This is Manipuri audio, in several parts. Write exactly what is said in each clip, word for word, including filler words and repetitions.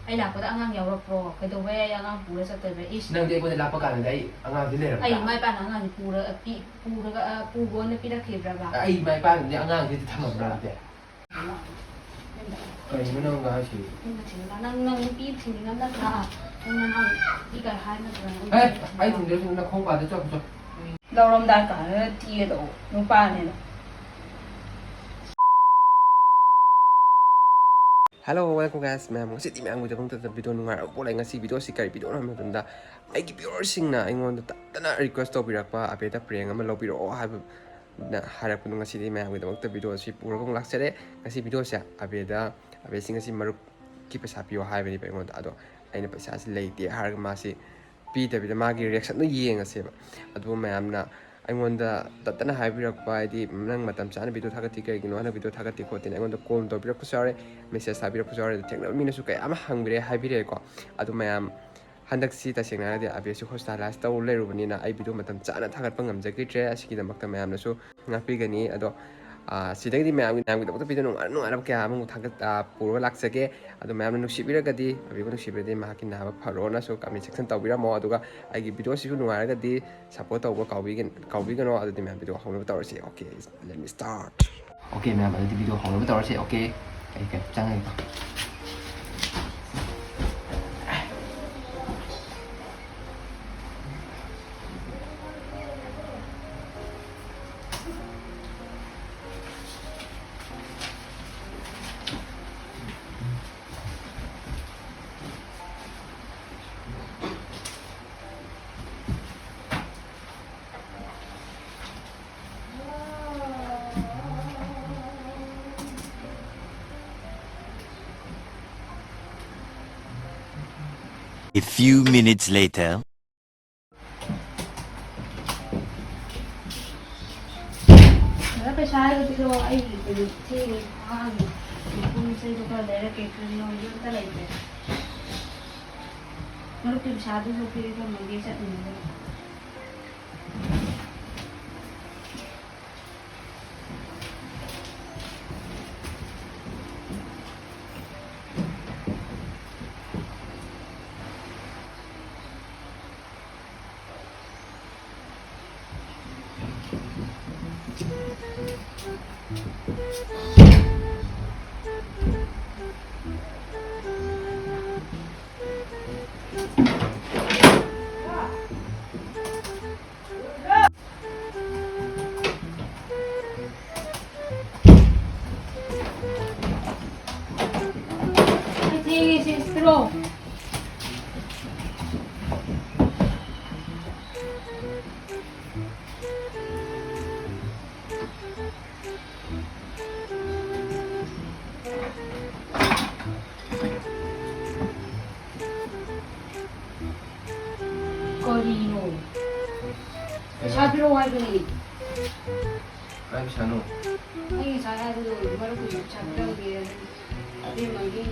ꯑꯩ ꯂꯥꯛꯄꯗ ꯑꯉꯥꯡ ꯌꯥꯎꯔꯛꯄ꯭ꯔꯣ? ꯀꯩꯗꯧꯕꯩ ꯑꯩ ꯑꯉꯥꯡ ꯄꯨꯔ ꯆꯠꯇꯣꯏꯕ? ꯏꯁ꯫ ꯅꯪꯗꯤ ꯑꯩꯉꯣꯟꯗ ꯂꯥꯛꯄ ꯀꯥꯟꯗꯗꯤ ꯑꯩ ꯑꯉꯥꯡꯁꯤ ꯑꯩ ꯂꯩꯔꯝꯕ꯭ꯔꯥ? ꯏꯃꯥ ꯏꯄꯥꯅ ꯑꯉꯥꯡꯁꯤ ꯄꯨꯔ ꯄꯤ- ꯄꯨꯔꯒ ꯑ, ꯄꯨꯒꯣꯅ ꯄꯤꯔꯛꯈꯤꯕ꯭ꯔꯕ? ꯑꯩ ꯏꯃꯥ ꯏꯄꯥꯅꯗꯤ ꯑꯉꯥꯡꯁꯤꯗꯤ ꯊꯝꯃꯝꯕ꯭ꯔꯥ ꯑꯗꯨꯗꯤ? ꯀꯩꯅꯣ ꯅꯪ ꯉꯥꯡꯉꯤꯁꯤ? ꯅꯪꯅ ꯊꯤꯡꯉꯤꯕ? ꯅꯪ ꯅꯪ ꯅꯨꯄꯤ ꯊꯤꯡꯉꯤꯉꯝ ꯅꯠꯇ꯭ꯔꯥ? ꯅꯪ ꯅꯪ ꯏꯀꯥꯏ ꯍꯥꯏ ꯅꯠꯇ꯭ꯔꯥ? ꯑꯦ, ꯑꯩ ꯊꯤꯡꯗ꯭ꯔꯁꯨ ꯅꯈꯣꯡ ꯄꯥꯟꯗ ꯆꯠꯈ꯭ꯔꯣ, ꯆꯠꯈ꯭ꯔꯣ꯫ ꯂꯧꯔꯝꯗꯥꯏ ꯀꯥꯟꯗ ꯇꯤꯒꯗꯧ ꯅꯨꯄꯥꯅꯦꯅ꯫ Hello, welcome guys. ꯃꯌꯥꯝ ꯉꯁꯤꯗꯤ ꯃꯌꯥꯝꯒꯤꯗꯃꯛꯇ video ꯅꯨꯡꯉꯥꯏꯔꯕ ꯄꯣꯠ ꯂꯩ꯫ ꯉꯁꯤ video ꯁꯤ ꯀꯔꯤ video ꯅꯣ ꯍꯥꯏꯕ ꯃꯇꯝꯗ ꯑꯩꯒꯤ viewer ꯁꯤꯡꯅ ꯑꯩꯉꯣꯟꯗ ꯇꯞꯇꯅ request ꯇꯧꯕꯤꯔꯛꯄ ꯑꯕꯦꯗ prank ꯑꯃ ꯂꯧꯕꯤꯔꯛꯑꯣ ꯍꯥꯏꯕ ꯅ ꯍꯥꯏꯔꯛꯄꯗꯣ ꯉꯁꯤꯗꯤ ꯃꯌꯥꯝꯒꯤꯗꯃꯛꯇ video ꯁꯤ ꯄꯨꯔꯒ ꯑꯃꯨꯛ ꯂꯥꯛꯆꯔꯦ꯫ ꯉꯁꯤ video ꯁꯦ ꯑꯕꯦꯗ, ꯑꯕꯦꯗꯁꯤ ꯉꯁꯤ ꯃꯔꯨꯞꯀꯤ ꯄꯩꯁꯥ ꯄꯤꯌꯣ ꯍꯥꯏꯕꯅꯦꯕ ꯑꯩꯉꯣꯟꯗ꯫ ꯑꯗꯣ ꯑꯩꯅ ꯄꯩꯁꯥꯁꯤ ꯂꯩꯇꯦ ꯍꯥꯏꯔꯒ ꯃꯥꯁꯤ ꯄꯤꯗꯕꯤꯗ ꯃꯥꯒꯤ reaction ꯗꯣ ꯌꯦꯡꯉꯁꯦꯕ꯫ ꯑꯗꯨꯕꯨ ꯃꯌꯥꯝꯅ ꯑꯩꯉꯣꯟꯗ ꯇꯠꯇꯅ ꯍꯥꯏꯕꯤꯔꯛꯄ, ꯍꯥꯏꯗꯤ "ꯅꯪ ꯃꯇꯝ ꯆꯥꯅ video ꯊꯥꯒꯠꯇꯦ, ꯀꯩꯒꯤꯅꯣ ꯍꯟꯗꯛ video ꯊꯥꯒꯠꯇꯦ ꯈꯣꯠꯇꯦꯅ?" ꯑꯩꯉꯣꯟꯗ call ꯇꯧꯕꯤꯔꯛꯄꯁꯨ ꯌꯥꯎꯔꯦ, message ꯊꯥꯕꯤꯔꯛꯄꯁꯨ ꯌꯥꯎꯔꯦ꯫ ꯑꯗꯣ ꯊꯦꯡꯅꯕ ꯃꯤꯅꯁꯨ ꯀꯌꯥ ꯑꯃ ꯍꯪꯕꯤꯔꯦ, ꯍꯥꯏꯕꯤꯔꯛꯑꯦꯀꯣ꯫ ꯑꯗꯨ ꯃꯌꯥꯝ ꯍꯟꯗꯛꯁꯤ ꯇꯁꯦꯡꯅ ꯍꯥꯏꯔꯗꯤ ꯑꯕꯦꯁꯨ hospitalize ꯇꯧꯔ ꯂꯩꯔꯨꯕꯅꯤꯅ ꯑꯩ video ꯃꯇꯝ ꯆꯥꯅ ꯊꯥꯒꯠꯄ ꯉꯝꯖꯈꯤꯗ꯭ꯔꯦ꯫ ꯑꯁꯤꯒꯤꯗꯃꯛꯇ ꯃꯌꯥꯝꯅꯁꯨ ꯉꯥꯛꯄꯤꯒꯅꯤ꯫ ꯑꯗꯣ, ꯑ, ꯁꯤꯗꯒꯤꯗꯤ ꯃꯌꯥꯝꯒꯤ, ꯃꯌꯥꯝꯒꯤꯗꯃꯛꯇ video ꯅꯨꯡꯉꯥꯏ ꯅꯨꯡꯉꯥꯏꯔꯕ ꯀꯌꯥ ꯑꯃꯃꯨꯛ ꯊꯥꯒꯠ-, ꯑ, ꯄꯨꯔꯒ ꯂꯥꯛꯆꯒꯦ꯫ ꯑꯗꯣ ꯃꯌꯥꯝꯅ ꯅꯨꯡꯁꯤꯕꯤꯔꯒꯗꯤ, ꯑꯕꯦꯕꯨ ꯅꯨꯡꯁꯤꯕꯤꯔꯗꯤ ꯃꯍꯥꯛꯀꯤ ꯅꯥꯕ ꯐꯔꯣꯅꯁꯨ comment section ꯇꯧꯕꯤꯔꯝꯃꯣ꯫ ꯑꯗꯨꯒ ꯑꯩꯒꯤ video ꯁꯤꯁꯨ ꯅꯨꯡꯉꯥꯏꯔꯒꯗꯤ support ꯇꯧꯕ ꯀꯥꯎꯕꯤꯒ-, ꯀꯥꯎꯕꯤꯒꯅꯣ꯫ ꯑꯗꯨꯗꯤ ꯃꯌꯥꯝ video ꯍꯧꯅꯕ ꯇꯧꯔꯁꯤ꯫ Okay, let me start. Okay ꯃꯌꯥꯝ, ꯑꯗꯨꯗꯤ video ꯍꯧꯅꯕ ꯇꯧꯔꯁꯦ꯫ Okay, ꯑꯩ ꯀꯩꯅꯣ ꯆꯪꯉꯒꯦꯀꯣ꯫ A few minutes later. ꯄꯩꯁꯥ ꯍꯥꯏꯔꯒ ꯄꯤꯔꯛꯑꯣ, ꯑꯩ ꯀꯩꯅꯣ ꯊꯦꯡꯉꯦ, ꯑꯉꯥꯡꯒꯤ ꯄꯣꯠ ꯆꯩꯗꯣ ꯈꯔ ꯂꯩꯔꯛꯀꯦ, ꯀꯔꯤꯅꯣ ꯑꯝꯇ ꯂꯩꯇ꯭ꯔꯦ꯫ ꯃꯔꯨꯞꯀꯤ ꯄꯩꯁꯥꯗꯨꯁꯨ ꯄꯤꯔꯛꯑꯣ, ꯃꯟꯗꯦ ꯆꯠꯅꯤꯡꯉꯦ꯫ ꯑꯩ ꯊꯦꯡꯉꯦ ꯁꯦ, ꯄꯤꯔꯛꯑꯣ꯫ ꯀꯔꯤꯅꯣ? ꯄꯩꯁꯥ ꯄꯤꯔꯛꯑꯣ ꯍꯥꯏꯕꯅꯤ꯫ ꯀꯥꯏ ꯄꯩꯁꯥꯅꯣ? ꯑꯩ ꯉꯁꯥꯏ ꯍꯥꯏꯕꯗꯣ, ꯃꯔꯨꯞꯀꯤꯁꯨ ꯄꯩꯁꯥ ꯄꯤꯔꯝꯒꯦ꯫ ꯑꯕꯦꯝꯃꯒꯤ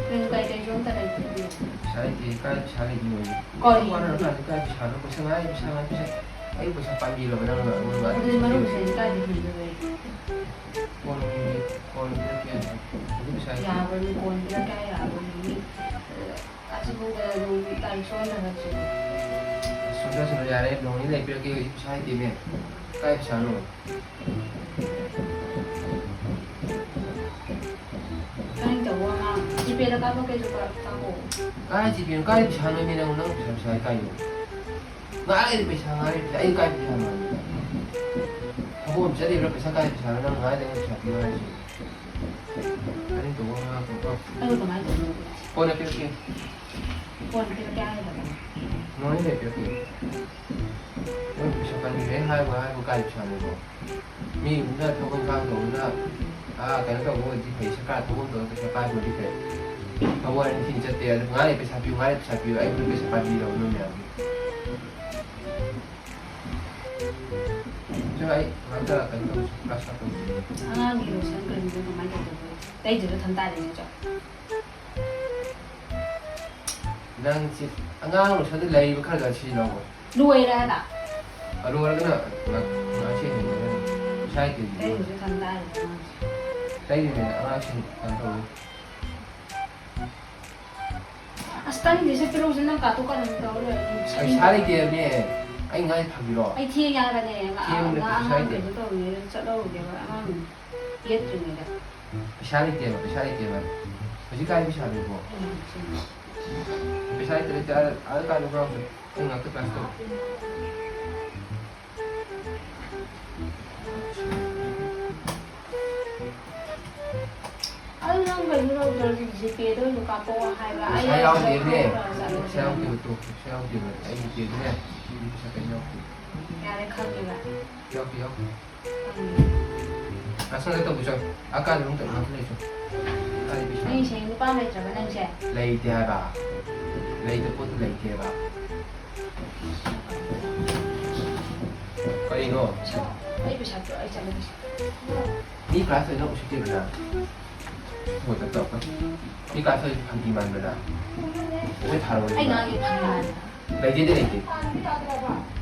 ꯅꯪ ꯀꯩ ꯀꯩꯁꯨ ꯑꯝꯇ ꯂꯩꯇ꯭ꯔꯕꯣ? ꯄꯩꯁꯥ ꯂꯩꯇꯦ, ꯀꯥꯏ ꯄꯩꯁꯥ ꯂꯩꯗꯣꯏꯅꯣ? ꯀꯔꯤ? ꯋꯥꯔ ꯀꯥꯟꯗ ꯀꯥꯏ ꯄꯩꯁꯥꯅꯣ? ꯄꯩꯁꯥ ꯉꯥꯏ, ꯄꯩꯁꯥ ꯉꯥꯏ, ꯄꯩꯁꯥ꯫ ꯑꯩ ꯄꯩꯁꯥ ꯄꯥꯝꯕꯤꯔꯕ ꯅꯪꯅ ꯑꯩꯉꯣꯟꯗ? ꯑꯗꯨꯗꯤ ꯃꯔꯨꯞ ꯄꯩꯁꯥꯗꯤ ꯀꯥꯏꯗ ꯐꯪꯗꯣꯏꯕ ꯑꯩ? ꯀꯣꯟ, ꯀꯣꯟ ꯄꯤꯔꯛꯀꯦ꯫ ꯍꯧꯖꯤꯛ ꯄꯩꯁꯥ ꯂꯩꯇꯦ꯫ ꯌꯥꯕꯅꯤ, ꯀꯣꯟ ꯄꯤꯔꯛꯀꯦ ꯍꯥꯏ ꯌꯥꯕꯅꯤ꯫ ꯃꯤ, ꯑꯁꯤꯐꯥꯎꯗ ꯅꯣꯡ ꯇꯥꯔꯤꯛ ꯁꯣꯟꯊꯈ꯭ꯔꯁꯤꯕꯨ꯫ ꯁꯣꯟꯊꯁꯅꯨ, ꯌꯥꯔꯦ, ꯅꯣꯡ ꯅꯤꯅꯤ ꯂꯩ ꯄꯤꯔꯛꯀꯦ, ꯍꯧꯖꯤꯛ ꯄꯩꯁꯥ ꯂꯩꯇꯦꯃꯦ꯫ ꯀꯥꯏ ꯄꯩꯁꯥꯅꯣ? ꯀꯔꯤꯅꯣ ꯇꯧꯕ ꯑꯉꯥꯡ? ꯖꯤꯄꯦꯗ ꯀꯥꯞꯄꯛꯀꯦꯁꯨ ꯀꯥꯞ-, ꯀꯥꯞꯄꯛꯑꯣ꯫ ꯀꯥꯏ ꯖꯤꯄꯦꯅꯣ? ꯀꯥꯏ ꯄꯩꯁꯥꯅꯣ? ꯃꯤ ꯅꯪ, ꯅꯪ ꯄꯩꯁꯥ, ꯄꯩꯁꯥ ꯀꯥꯏꯅꯣ? ꯉꯥꯏꯔꯦ ꯄꯩꯁꯥ, ꯉꯥꯏꯔꯦ ꯄꯩꯁꯥ꯫ ꯑꯩ ꯀꯥꯏ ꯄꯩꯁꯥꯅꯣ? ꯊꯕꯛ ꯑꯃ ꯆꯠꯂꯤꯕ꯭ꯔꯥ? ꯄꯩꯁꯥ ꯀꯥꯏ ꯄꯩꯁꯥꯅꯣ? ꯅꯪ ꯉꯥꯏꯔꯦ ꯄꯩꯁꯥ ꯄꯤꯌꯨ ꯍꯥꯏꯁꯦ꯫ ꯀꯔꯤꯅꯣ ꯇꯧꯕ ꯑꯉꯥꯡ? ꯑꯗꯨ ꯀꯃꯥꯏꯅ ꯇꯧꯗꯣꯏꯅꯣ? ꯀꯣꯟꯅ ꯄꯤꯔꯛꯀꯦ꯫ ꯀꯣꯟꯅ ꯄꯤꯔꯛꯀꯦ ꯍꯥꯏꯒꯗꯕ꯫ ꯅꯣꯏ ꯂꯩ ꯄꯤꯔꯛꯀꯦ꯫ ꯅꯣꯏ ꯄꯩꯁꯥ ꯄꯥꯏꯅꯤꯡꯉꯦ ꯍꯥꯏꯕ ꯍꯥꯏꯕ ꯀꯥꯏ ꯄꯩꯁꯥꯅꯣꯕ? ꯃꯤ ꯌꯨꯝꯗ ꯊꯕꯛ ꯏꯪꯈꯥꯡ ꯇꯧꯕꯅ, ꯑꯥ, ꯀꯩꯅꯣ ꯇꯧꯕ ꯑꯣꯏꯗꯤ ꯐꯩ, ꯁꯔꯀꯥꯔ ꯊꯕꯛ ꯑꯃ ꯇꯧꯔꯒ ꯄꯩꯁꯥ ꯄꯥꯏꯕ ꯑꯣꯏꯗꯤ ꯐꯩ꯫ ꯊꯕꯛ ꯍꯥꯏꯔꯗꯤ ꯊꯤꯅ ꯆꯠꯇꯦ, ꯑꯗꯨ ꯉꯥꯏ ꯄꯩꯁꯥ ꯄꯤꯌꯨ, ꯉꯥꯏ ꯄꯩꯁꯥ ꯄꯤꯌꯨ, ꯑꯩ ꯄꯩꯁꯥ ꯄꯥꯏꯕꯤꯔꯕ ꯅꯣꯏ ꯃꯌꯥꯝꯒꯤ꯫ ꯆꯣ, ꯑꯩ ꯉꯥꯛꯇ ꯀꯩꯅꯣ ꯇꯧꯁꯤ, class ꯇꯧꯁꯤ꯫ ꯑꯉꯥꯡꯒꯤ lotion ꯀꯔꯤꯗꯣ ꯀꯃꯥꯏꯅ ꯇꯧꯗꯣꯏꯅꯣ? ꯂꯩꯗ꯭ꯔꯁꯨ ꯊꯝ ꯇꯥꯔꯦꯅꯦ, ꯆꯣ꯫ ꯅꯪꯁꯤ ꯑꯉꯥꯡ lotionꯗ ꯂꯩꯔꯤꯕ ꯈꯔ ꯈꯔ ꯁꯤꯖꯤꯟꯅꯧꯀꯣ꯫ ꯂꯣꯏꯔꯦ ꯍꯥꯏꯕ꯫ ꯑ, ꯂꯣꯏꯔꯒꯅ ꯉꯥ-, ꯉꯥ ꯁꯦꯝꯃꯤꯅꯦ꯫ ꯄꯩꯁꯥ ꯂꯩꯇꯦ꯫ ꯂꯩꯗ꯭ꯔꯁꯨ ꯊꯝ ꯇꯥꯔꯦꯅꯦ ꯑꯉꯥꯡꯁꯦ꯫ ꯂꯩꯔꯤꯅꯦ, ꯑꯉꯥꯡꯁꯤꯡ ꯀꯩꯅꯣ ꯇꯧꯋꯤ꯫ ꯑꯁ, ꯇꯥꯅꯤꯡꯗꯦ, ꯁꯤ ꯄꯤꯔꯧꯁꯦ ꯅꯪ ꯀꯥꯇꯨ ꯀꯥꯔꯟ ꯇꯧꯔ ꯂꯩꯔꯦ꯫ ꯄꯩꯁꯥ ꯂꯩꯇꯦ ꯍꯥꯏꯕꯅꯦ꯫ ꯑꯩ ꯉꯥꯏ ꯐꯥꯕꯤꯔꯣ꯫ ꯑꯩ ꯊꯦꯡꯉꯦ ꯍꯥꯏꯕꯅꯦ꯫ ꯊꯦꯡꯕꯗ ꯉꯥ-, ꯄꯩꯁꯥ ꯑꯉꯥꯡ ꯂꯩꯇꯦ꯫ ꯀꯩꯅꯣ ꯇꯧꯔꯤꯉꯩꯗ ꯆꯠꯍꯧꯔꯒꯦꯕ, ꯑꯉꯥꯡ ꯌꯦꯠꯇ꯭ꯔꯤꯉꯩꯗ꯫ ꯄꯩꯁꯥ ꯂꯩꯇꯦꯕ, ꯄꯩꯁꯥ ꯂꯩꯇꯦꯕ꯫ ꯍꯧꯖꯤꯛꯀꯥꯟ ꯄꯩꯁꯥꯗꯨꯕꯣ꯫ ꯎꯝ, ꯆꯨꯝꯃꯦ꯫ ꯄꯩꯁꯥ ꯂꯩꯇ꯭ꯔꯗꯤ ꯑꯥ, ꯑꯥꯗ ꯀꯥꯏꯗ ꯍꯨꯔꯥꯟꯈ꯭ꯔꯦ? ꯑꯩ ꯉꯥꯛꯇ ꯀ꯭ꯂꯥꯁ ꯇꯧ꯫ ꯑꯗꯨ ꯅꯪ ꯀꯩꯅꯣ ꯇꯧꯗ꯭ꯔꯗꯤ ꯖꯤꯄꯦꯗ ꯑꯣꯏꯅ ꯀꯥꯞꯄꯛꯑꯣ ꯍꯥꯏꯕ꯫ ꯑꯩ ꯄꯩꯁꯥ ꯌꯥꯎꯗꯦꯅꯦ꯫ ꯂꯧꯊꯣꯛꯈ꯭ꯔ ꯆꯠꯂꯣ꯫ ꯄꯩꯁꯥ ꯌꯥꯎꯗꯦꯕ, ꯇꯣ, ꯄꯩꯁꯥ ꯌꯥꯎꯗꯦꯕ꯫ ꯑꯩ ꯖꯤꯄꯦꯗꯅꯦ ꯄꯩꯁꯥ ꯀꯩꯝ ꯌꯥꯎꯗꯦ꯫ ꯌꯥꯔꯦ, ꯈꯪꯉꯦꯕ꯫ ꯌꯥꯎꯗꯦ, ꯌꯥꯎꯗꯦ꯫ ꯈꯪꯉꯦ꯫ ꯀ꯭ꯂꯥꯁ ꯇꯧꯕ ꯆꯠꯂꯣ꯫ ꯑꯥ ꯀꯥꯗ ꯔꯨꯝ ꯇꯧ ꯉꯥꯛꯇ ꯂꯩꯁꯣ꯫ ꯀꯥꯏꯗ ꯄꯩꯁꯥ? ꯅꯪ ꯁꯦꯡ ꯅꯨꯄꯥ ꯑꯃ ꯂꯩꯇ꯭ꯔꯕ ꯅꯪꯁꯦ? ꯂꯩꯇꯦ ꯍꯥꯏꯕ꯫ ꯂꯩꯇꯕ ꯄꯣꯠꯇꯨ ꯂꯩꯇꯦꯕ꯫ ꯀꯔꯤꯅꯣ? ꯄꯩꯁꯥ, ꯑꯩ ꯄꯩꯁꯥ ꯄꯤꯔꯛꯑꯣ, ꯑꯩ ꯆꯠꯂꯒꯦ꯫ ꯃꯤ ꯀ꯭ꯂꯥꯁ ꯂꯣꯏꯅ ꯎꯁꯤꯠꯇꯦꯕ ꯅꯪ꯫ ꯃꯣꯏ ꯇꯞ ꯇꯞ ꯇꯞ꯫ ꯃꯤ ꯀ꯭ꯂꯥꯁ ꯂꯣꯏ ꯐꯥꯒꯤ ꯃꯥꯟꯕ ꯅꯪ꯫ ꯂꯣꯏ ꯊꯥꯔꯛꯑꯣ ꯑꯩ ꯅꯪ꯫ ꯉꯥꯡꯉꯤ ꯐꯥꯒꯤ ꯃꯥꯟꯕ꯫ ꯂꯩꯇꯦꯗꯤ ꯂꯩꯇꯦ꯫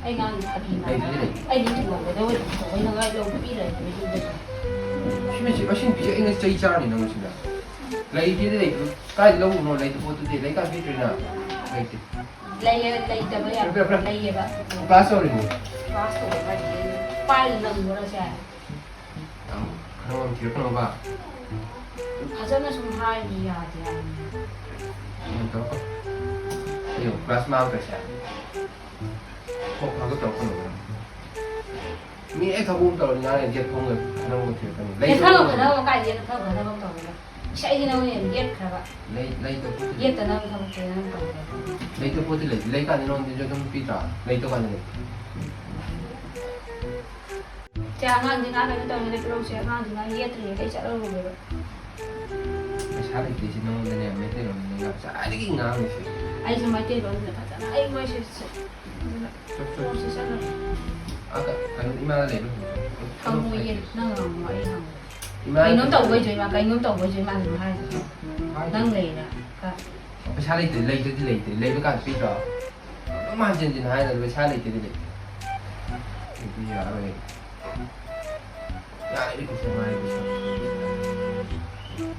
ꯑꯩ ꯉꯥꯡꯉꯤ ꯐꯥꯒꯤ ꯃꯥꯟꯕ꯫ ꯂꯩꯇꯦꯗꯤ ꯂꯩꯇꯦ꯫ ꯑꯩꯗꯤ ꯇꯨꯡꯍꯟꯕꯗ ꯑꯣꯏꯅ ꯇꯧꯕ ꯅꯪ ꯑꯩ ꯂꯧꯕ ꯄꯤꯔꯣꯏ ꯑꯗꯨꯗ꯫ ꯁꯤ ꯃꯁꯤ, ꯃꯁꯤ ꯅꯨꯄꯤꯁꯦ ꯑꯩꯅ ꯆꯩ ꯆꯥꯔꯅꯤ ꯅꯪ ꯁꯤꯗ꯫ ꯂꯩꯇꯦꯗꯤ ꯂꯩꯇꯦ꯫ ꯀꯥꯏꯗ ꯂꯧꯔꯨꯅꯣ? ꯂꯩꯇꯕ ꯄꯣꯠꯇꯨꯗꯤ ꯂꯩꯀꯥꯟ ꯄꯤꯗ꯭ꯔꯤꯅ꯫ ꯂꯩꯇꯦ꯫ ꯂꯩꯌꯦ, ꯂꯩꯇꯕ ꯌꯥꯝ ꯄꯤꯔꯛꯑꯣ, ꯄꯤꯔꯛꯑꯣ꯫ ꯂꯩꯌꯦꯕ꯫ ꯀ꯭ꯂꯥꯁ ꯇꯧꯔꯤꯅꯤ꯫ ꯀ꯭ꯂꯥꯁ ꯇꯧꯕ ꯍꯥꯏꯁꯦ ꯄꯥꯏ ꯅꯪꯕ꯭ꯔꯣ ꯁꯦ? ꯌꯥꯝ ꯈꯟꯅꯕ ꯑꯃ ꯊꯤꯔꯛꯀꯅꯣꯕ꯫ ꯐꯖꯅ ꯁꯨꯝ ꯍꯥꯏꯔꯗꯤ ꯌꯥꯗꯦ ꯍꯥꯏꯕꯅꯤ꯫ ꯌꯥꯝ ꯇꯧꯔꯛꯀꯅꯨ꯫ ꯑꯩ ꯀ꯭ꯂꯥꯁ ꯃꯥꯡꯈ꯭ꯔꯦ ꯁꯦ꯫ ꯀꯣꯛ ꯐꯥꯒ ꯇꯧꯔꯛꯀꯅꯣꯕ ꯅꯪ꯫ ꯃꯤ ꯍꯦꯛ ꯊꯕꯛ ꯑꯃ ꯇꯧꯔꯗꯤ ꯉꯥꯡꯅ ꯒꯦꯠ ꯐꯣꯡꯒ ꯈꯟꯅꯕ ꯑꯃ ꯊꯤꯔꯛꯀꯅꯤ꯫ ꯂꯩꯇꯕ ꯌꯦꯠꯊꯕ ꯄꯣꯠꯇꯨꯗꯤ꯫ ꯈꯟꯅꯕ ꯀꯥꯏꯗ ꯌꯦꯠꯊꯕ ꯈꯟꯅꯕ ꯇꯧꯔꯒ? ꯏꯁ, ꯑꯩꯗꯤ ꯅꯉꯣꯟꯗ ꯌꯥꯝ ꯌꯦꯠꯈ꯭ꯔꯕ꯫ ꯂꯩ-, ꯂꯩꯇꯕ ꯄꯣꯠꯇꯨꯗꯤ꯫ ꯌꯦꯠꯇꯅꯕ ꯊꯕꯛꯁꯦ ꯅꯪ ꯇꯧꯔꯦ꯫ ꯂꯩꯇꯕ ꯄꯣꯠꯇꯤ ꯂꯩꯇꯦ꯫ ꯂꯩꯀꯥꯟꯗ ꯅꯉꯣꯟꯗ ꯑꯗꯨꯝ ꯄꯤꯗ꯭ꯔꯥ? ꯂꯩꯇꯕ ꯀꯥꯟꯗ ꯂꯩ꯫ ꯁꯦ, ꯑꯉꯥꯡꯁꯤꯅ ꯀꯩꯅꯣ ꯇꯧꯔꯤꯉꯩꯗ ꯄꯤꯔꯛꯎꯁꯦ꯫ ꯑꯉꯥꯡꯁꯤꯅ ꯌꯦꯠꯇ꯭ꯔꯤꯉꯩꯗ ꯑꯩ ꯆꯠꯂꯧꯔꯨꯒꯦꯕ꯫ ꯄꯩꯁꯥ ꯂꯩꯇꯦꯁꯦ ꯅꯉꯣꯟꯗꯅꯦ ꯃꯩꯇꯩꯂꯣꯟꯗꯅꯦ ꯉꯁꯥꯏꯗꯒꯤ ꯉꯥꯡꯉꯤꯁꯦ꯫ ꯑꯩꯁꯨ ꯃꯩꯇꯩꯂꯣꯟꯁꯤꯅ ꯐꯖꯅ ꯑꯩ ꯃꯣꯏꯁꯦ ꯁ-, ꯐꯖꯅ ꯆꯠ, ꯆꯠ꯫ ꯄꯤꯔꯛꯎꯁꯦ ꯆꯠꯂꯒ꯫ ꯑꯥ, ꯀ-, ꯀꯩꯅꯣ ꯏꯃꯥꯗ ꯂꯩꯕ꯭ꯔꯥ ꯍꯪꯉꯨ꯫ ꯍꯪꯉꯨꯌꯦ, ꯅꯪ ꯍꯪꯉꯨ, ꯑꯩ ꯍꯪꯉꯨ꯫ ꯏꯃꯥ ꯀꯩꯅꯣꯝ ꯇꯧꯕꯩꯁꯨ ꯏꯃꯥ, ꯀꯩꯅꯣꯝ ꯇꯧꯕꯩꯁꯨ ꯏꯃꯥ ꯑꯗꯨꯝ ꯍꯥꯏꯔꯤꯗꯣ꯫ ꯍꯥꯏꯗꯦ꯫ ꯅꯪ ꯂꯩꯔ ꯀ-, ꯄꯩꯁꯥ ꯂꯩꯇ꯭ꯔꯦ, ꯂꯩꯇ꯭ꯔꯗꯤ ꯂꯩꯇ꯭ꯔꯦ, ꯂꯩꯕ ꯀꯥꯟꯗ ꯄꯤꯗ꯭ꯔꯣ? ꯑꯗꯨꯝ ꯍꯟꯖꯤꯟ ꯍꯟꯖꯤꯟ ꯍꯥꯏꯔ ꯄꯩꯁꯥ ꯂꯩꯇ꯭ꯔꯗꯤ ꯂꯩꯇ꯭ꯔꯦ꯫ ꯑꯗꯨꯗꯤ ꯌꯥꯔꯣꯏ꯫ ꯌꯥꯔꯦ, ꯄꯩꯁꯥ ꯉꯥꯏꯔꯦ, ꯄꯩꯁꯥ꯫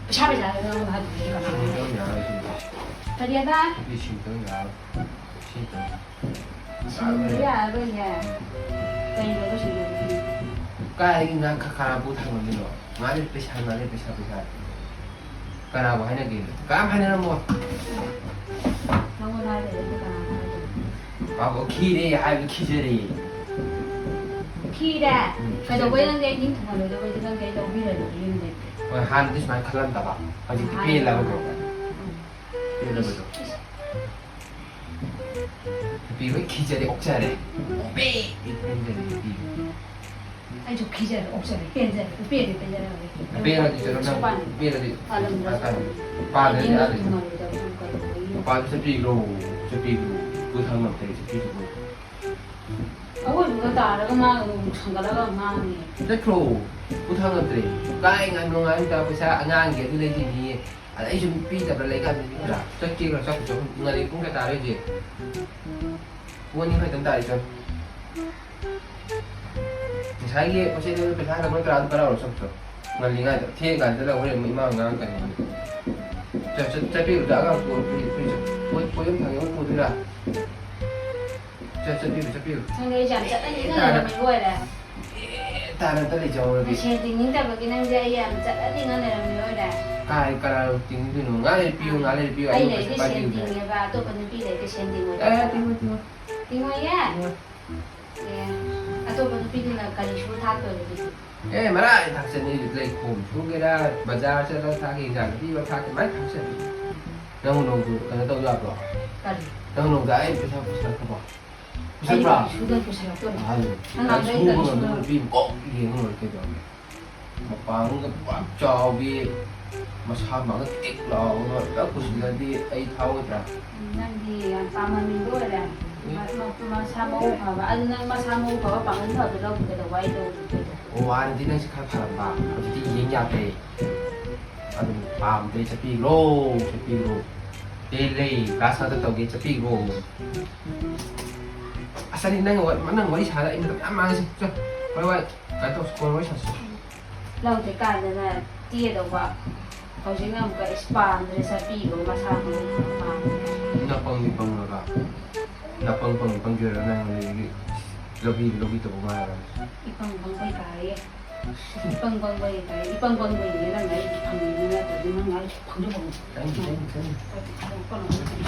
ꯄꯩꯁꯥ, ꯄꯩꯁꯥ ꯍꯥꯏꯔꯒ ꯅꯪ ꯍꯥꯏꯗꯣꯛꯄꯗꯤ ꯀꯅꯥ? ꯂꯤꯁꯤꯡ ꯑꯃꯇꯪ ꯌꯥꯔꯣꯏ, ꯁꯤꯗꯤ꯫ ꯀꯔꯤꯑꯕ? ꯂꯤꯁꯤꯡ ꯑꯃꯇꯪ ꯌꯥꯔꯣꯏ꯫ ꯂꯤꯁꯤꯡ ꯑꯃꯇꯪ꯫ ꯁꯤꯡꯕ ꯌꯥꯔꯔꯣꯏꯅꯦ꯫ ꯀꯩꯅꯣꯕ ꯁꯤꯡꯗꯣꯏꯁꯤꯕꯨ? ꯀꯥꯏꯗꯒꯤ ꯉꯥ ꯈ-, ꯈꯔ ꯄꯨ ꯊꯝꯃꯝꯃꯤꯅꯣ? ꯉꯥꯗꯤ ꯄꯩꯁꯥ, ꯉꯥꯗꯤ ꯄꯩꯁꯥ, ꯄꯩꯁꯥ꯫ ꯀꯅꯥꯕꯨ ꯍꯥꯏꯅꯒꯦ? ꯀꯅꯥꯝ ꯍꯥꯏꯅꯔꯝꯃꯣꯏ꯫ ꯃꯥꯕꯨ ꯈꯤꯔꯦ ꯍꯥꯏꯕꯗꯨ ꯈꯤꯖꯔꯦ꯫ ꯈꯤꯔꯦ꯫ ꯎꯝ, ꯀꯩꯗꯧꯕꯩ ꯅꯪꯗꯤ ꯑꯩ ꯅꯤꯡ ꯊꯨꯡꯍꯜꯂꯣꯏꯗꯕꯩꯗꯤ ꯅꯪꯗꯤ ꯑꯩ ꯂꯧꯕꯤꯔꯅꯤ ꯌꯨꯝꯗꯩ꯫ ꯍꯣꯏ, ꯍꯥꯟꯅꯗꯤ ꯁꯨꯃꯥꯏꯅ ꯈꯜꯂꯝꯗꯕ, ꯍꯧꯖꯤꯛꯇꯤ ꯍꯥꯏꯔꯦ꯫ ꯄꯦꯜꯂꯕꯗꯣ꯫ ꯄꯦꯜꯂꯕꯗꯣ꯫ ꯅꯨꯄꯤ ꯂꯣꯏ ꯈꯤꯖꯔꯦ, ꯑꯣꯛꯆꯔꯦ꯫ ꯄꯦ! ꯄꯦꯟꯖꯔꯦ ꯅꯨꯄꯤ꯫ ꯑꯩꯁꯨ ꯈꯤꯖꯔꯦ, ꯑꯣꯛꯆꯔꯦ, ꯄꯦꯟꯖꯔꯦ, ꯄꯦꯟꯖꯔꯦ, ꯄꯦꯟꯖꯔꯦ꯫ ꯄꯦꯜꯂꯗꯤ ꯆꯠꯂꯣ ꯅꯪ, ꯄꯦꯜꯂꯗꯤ꯫ ꯄꯥꯜꯂꯝꯗ꯭ꯔꯁꯨ꯫ ꯄꯥꯜꯂꯗꯤ ꯌꯨꯝꯗ ꯑꯥꯗ꯫ ꯊꯨꯡꯍꯜꯂꯣꯏꯗꯕ ꯀꯩꯗꯧꯕꯒꯤ꯫ ꯃꯄꯥꯟꯗ ꯆꯠꯄꯤꯈ꯭ꯔꯣ, ꯆꯠꯄꯤꯈ꯭ꯔꯣ꯫ ꯄꯨꯊꯥꯡ ꯉꯝꯗ꯭ꯔꯦ, ꯆꯠꯄꯤꯈ꯭ꯔꯣ꯫ ꯑꯋꯣꯏꯕꯒ ꯇꯥꯔꯒ ꯃꯥꯒ ꯑꯃꯨꯛ ꯁꯪꯒꯠꯂꯒ ꯉꯥꯡꯉꯦ꯫ ꯆꯠꯈ꯭ꯔꯣ꯫ ꯄꯨꯊꯥꯡ ꯉꯝꯗ꯭ꯔꯦ꯫ ꯀꯥꯏ ꯉꯥꯏ ꯅꯨꯡꯉꯥꯏ ꯇꯥ ꯄꯩꯁꯥ ꯑꯉꯥꯡꯒꯤ ꯑꯗꯨ ꯂꯩꯗꯣꯏꯅꯤ꯫ ꯑꯗ ꯑꯩꯁꯨ ꯄꯤꯗꯕ꯭ꯔꯥ ꯂꯩꯀꯥꯟꯗ ꯄꯤꯕ꯭ꯔꯥ? ꯆꯠꯀꯦ ꯈꯔ ꯆꯠꯈ꯭ꯔꯣ꯫ ꯉꯜꯂꯤ, ꯄꯨꯡ ꯀꯌꯥ ꯇꯥꯔꯦ ꯍꯧꯖꯤꯛ? ꯄꯨꯡ ꯑꯅꯤ ꯈꯛꯇꯪ ꯇꯥꯔꯦ, ꯆꯠꯂꯣ꯫ ꯉꯁꯥꯏꯒꯤ ꯄꯣꯠ ꯆꯩ ꯂꯩꯕ ꯄꯩꯁꯥ ꯍꯜꯂꯛꯄ ꯇꯔꯥꯗꯣ ꯄꯥꯏꯔꯛꯎꯔꯣ, ꯆꯠꯈ꯭ꯔꯣ꯫ ꯉꯜꯂꯤꯉꯩꯗ, ꯊꯦꯡꯉꯀꯥꯟꯗ ꯆꯠꯂꯒ ꯍꯣꯔꯦꯟ ꯑꯃꯨꯛ ꯏꯃꯥ ꯉꯥꯡꯉꯛꯀꯅꯤ꯫ ꯆꯠ-, ꯆꯠ-, ꯆꯠꯄꯤꯔꯨꯗ ꯑꯉꯥꯡ ꯄꯨꯔ ꯄꯨ-, ꯄꯨ-, ꯄꯣꯠ, ꯄꯣꯠ ꯌꯣꯝ ꯊꯥꯡꯉꯦ ꯑꯃꯨꯛ ꯄꯨꯗꯣꯏꯔꯥ? ꯆꯠ-, ꯆꯠꯄꯤꯔꯨ, ꯆꯠꯄꯤꯔꯨ꯫ ꯅꯪꯗꯤ ꯑꯩꯁꯦ ꯌꯥꯝ ꯆꯠꯅꯅꯤꯡꯅ ꯂꯩꯔꯝꯃꯤꯕ ꯑꯣꯏꯔꯦ꯫ ꯑꯦ, ꯇꯥꯅ ꯑꯝꯇ ꯂꯩꯖꯍꯧꯔꯒꯦ꯫ ꯅꯁꯦꯟ ꯇꯤꯡꯅꯤꯡꯗꯕꯒꯤ ꯅꯪꯁꯦ ꯑꯩ ꯌꯥꯝ ꯆꯠꯅꯅꯤꯡꯅ ꯂꯩꯔꯝꯃꯤꯕ ꯑꯣꯏꯔꯦ꯫ ꯀꯥꯏ, ꯀꯅꯥꯅ ꯇꯤꯡꯗꯣꯏꯅꯣ? ꯉꯥꯏꯍꯥꯛ ꯂꯩꯔ ꯄꯤꯌꯨ, ꯉꯥꯏꯍꯥꯛ ꯂꯩꯔ ꯄꯤꯌꯨ꯫ ꯑꯩ ꯑꯩ ꯂꯩꯔꯗꯤ ꯄꯩꯁꯥ ꯁꯦꯟ ꯄꯥꯏꯗꯣꯏꯅꯣ? ꯇꯤꯡꯉꯦꯕ, ꯑꯇꯣꯞꯄ ꯅꯨꯄꯤ ꯂꯩꯔꯗꯤ ꯁꯦꯟ ꯑꯦ, ꯇꯤꯡꯉꯣꯏꯗꯕ꯫ ꯇꯤꯡꯉꯣꯏ, ꯇꯤꯡꯉꯣꯏ꯫ ꯇꯤꯡꯉꯣꯏꯌꯦ? ꯇꯤꯡꯉꯣꯏ꯫ ꯑꯦ, ꯑꯇꯣꯞꯄ ꯅꯨꯄꯤꯗꯨꯅ ꯀꯔꯤ ꯁꯨ ꯊꯥꯛꯇꯣꯏꯕ ꯑꯗꯨꯗꯤ? ꯑꯦ, ꯃꯔꯥꯏ ꯊꯥꯛꯆꯅꯤ, ꯂꯩꯈꯣꯝ ꯁꯨꯒꯦꯔꯥ, ꯕꯖꯥꯔ ꯆꯠꯂꯒ ꯊꯥꯛꯀꯦ, ꯏꯟꯖꯥꯡ ꯅꯥꯄꯤ ꯂꯧ ꯊꯥꯛꯀꯦ, ꯃꯔꯥꯏ ꯊꯥꯛꯆꯅꯤ꯫ ꯅꯪ ꯅꯣꯡꯗꯨ ꯀꯩꯅꯣ ꯇꯧ ꯌꯥꯕ꯭ꯔꯣ? ꯀꯔꯤ? ꯅꯪ ꯅꯣꯡꯗ ꯑꯩ ꯄꯩꯁꯥ ꯄꯨꯁꯜꯂꯛꯇꯕꯣ? ꯑꯩ ꯄꯨꯁꯜꯂꯛꯄ꯭ꯔꯥ? ꯁꯨꯗꯅ ꯄꯨꯁꯜꯂꯛꯇꯣꯏꯅꯣ? ꯑꯍꯜ, ꯅꯪ ꯅꯪ ꯉꯥꯡꯗꯣꯏ ꯁꯨꯕ ꯀꯔꯤ ꯉꯝꯗꯕ ꯁꯨꯗꯅꯣ? ꯅꯨꯄꯤ ꯑꯃ ꯀꯣꯛ ꯌꯦꯡꯉ ꯂꯣꯏꯔꯦ ꯀꯩꯗꯧꯔꯒꯦ? ꯃꯄꯥꯡꯒ ꯄꯥꯛ ꯆꯥꯎꯕꯤ, ꯃꯁꯥ ꯃꯥꯒ ꯇꯤꯛ ꯂꯥꯎꯕ ꯄꯨꯔꯥ ꯄꯨꯁꯤꯜꯂꯗꯤ ꯑꯩ ꯊꯥꯎꯒꯗ꯭ꯔꯥ? ꯅꯪꯗꯤ ꯌꯥꯝ ꯄꯥꯝꯃꯟꯕ ꯑꯣꯏꯔꯦ꯫ ꯎꯝ꯫ ꯃ-, ꯃ-, ꯃꯁꯥ ꯃꯎ ꯐꯕ꯫ ꯑꯗꯨ ꯅꯪ ꯃꯁꯥ ꯃꯎ ꯐꯕ ꯄꯥꯡꯒꯜ ꯐꯕ ꯂꯧꯕ ꯀꯩꯗꯧꯕ ꯑꯩ ꯂꯧꯔꯤꯕ ꯀꯩꯗꯧꯕ? ꯑꯣ, ꯍꯥꯟꯅꯗꯤ ꯅꯪꯁꯦ ꯈꯔ ꯐꯔꯝꯕ, ꯍꯧꯖꯤꯛꯇꯤ ꯌꯦꯡ ꯌꯥꯗ꯭ꯔꯦ꯫ ꯑꯗꯨꯝ ꯄꯥꯝꯗ꯭ꯔꯦ, ꯆꯠꯄꯤꯈ꯭ꯔꯣ, ꯆꯠꯄꯤꯈ꯭ꯔꯣ꯫ ꯄꯦꯜꯂꯦ, ꯀ꯭ꯂꯥꯁ ꯉꯥꯛꯇ ꯇꯧꯒꯦ, ꯆꯠꯄꯤꯈ꯭ꯔꯣ꯫ ꯑꯁ, ꯑꯩ ꯅꯪ ꯋꯥ-, ꯅꯪ ꯋꯥꯔꯤ ꯁꯥꯔ ꯑꯩ ꯃꯇꯝ ꯌꯥꯝ ꯃꯥꯡꯉꯦ꯫ ꯆꯣ, ꯍꯣꯏ, ꯍꯣꯏ, ꯀꯩꯅꯣ ꯇꯧꯁꯤ, ꯀꯣꯟꯅ ꯋꯥꯔꯤ ꯁꯥꯁꯤ꯫ ꯂꯧꯗ꯭ꯔꯤꯀꯥꯟꯗꯅ ꯇꯦꯗꯧꯕ꯫ ꯍꯧꯖꯤꯛꯅ ꯑꯃꯨꯛꯀ ꯏꯁ ꯄꯥꯝꯗ꯭ꯔꯦ, ꯆꯠꯄꯤꯈ꯭ꯔꯣ, ꯃꯁꯥ ꯃꯎ ꯄꯥꯝꯗ꯭ꯔꯦ꯫ ꯅꯄꯪꯗꯤ ꯄꯪꯉꯒ, ꯅꯄꯪ ꯄꯪ ꯄꯪꯖꯔ ꯅꯪ ꯂꯧꯕꯤ, ꯂꯧꯕꯤ ꯇꯧꯕ ꯃꯥꯜꯂꯦ꯫ ꯏꯄꯪ ꯄꯪꯕꯩ ꯇꯥꯏꯌꯦ꯫ ꯏꯄꯪ ꯄꯪꯕꯩ ꯇꯥꯏꯌꯦ꯫ ꯏꯄꯪ ꯄꯪꯕꯩꯅꯦ ꯅꯪ ꯑꯩ ꯐꯪꯉꯤꯗꯨ ꯅꯠꯇ꯭ꯔꯗꯤ ꯅꯪ ꯑꯩ ꯐꯪꯁꯨ ꯐꯪꯉꯣꯏ꯫ ꯆꯪꯗꯦ, ꯆꯪꯗꯦ, ꯆꯪꯗꯦ꯫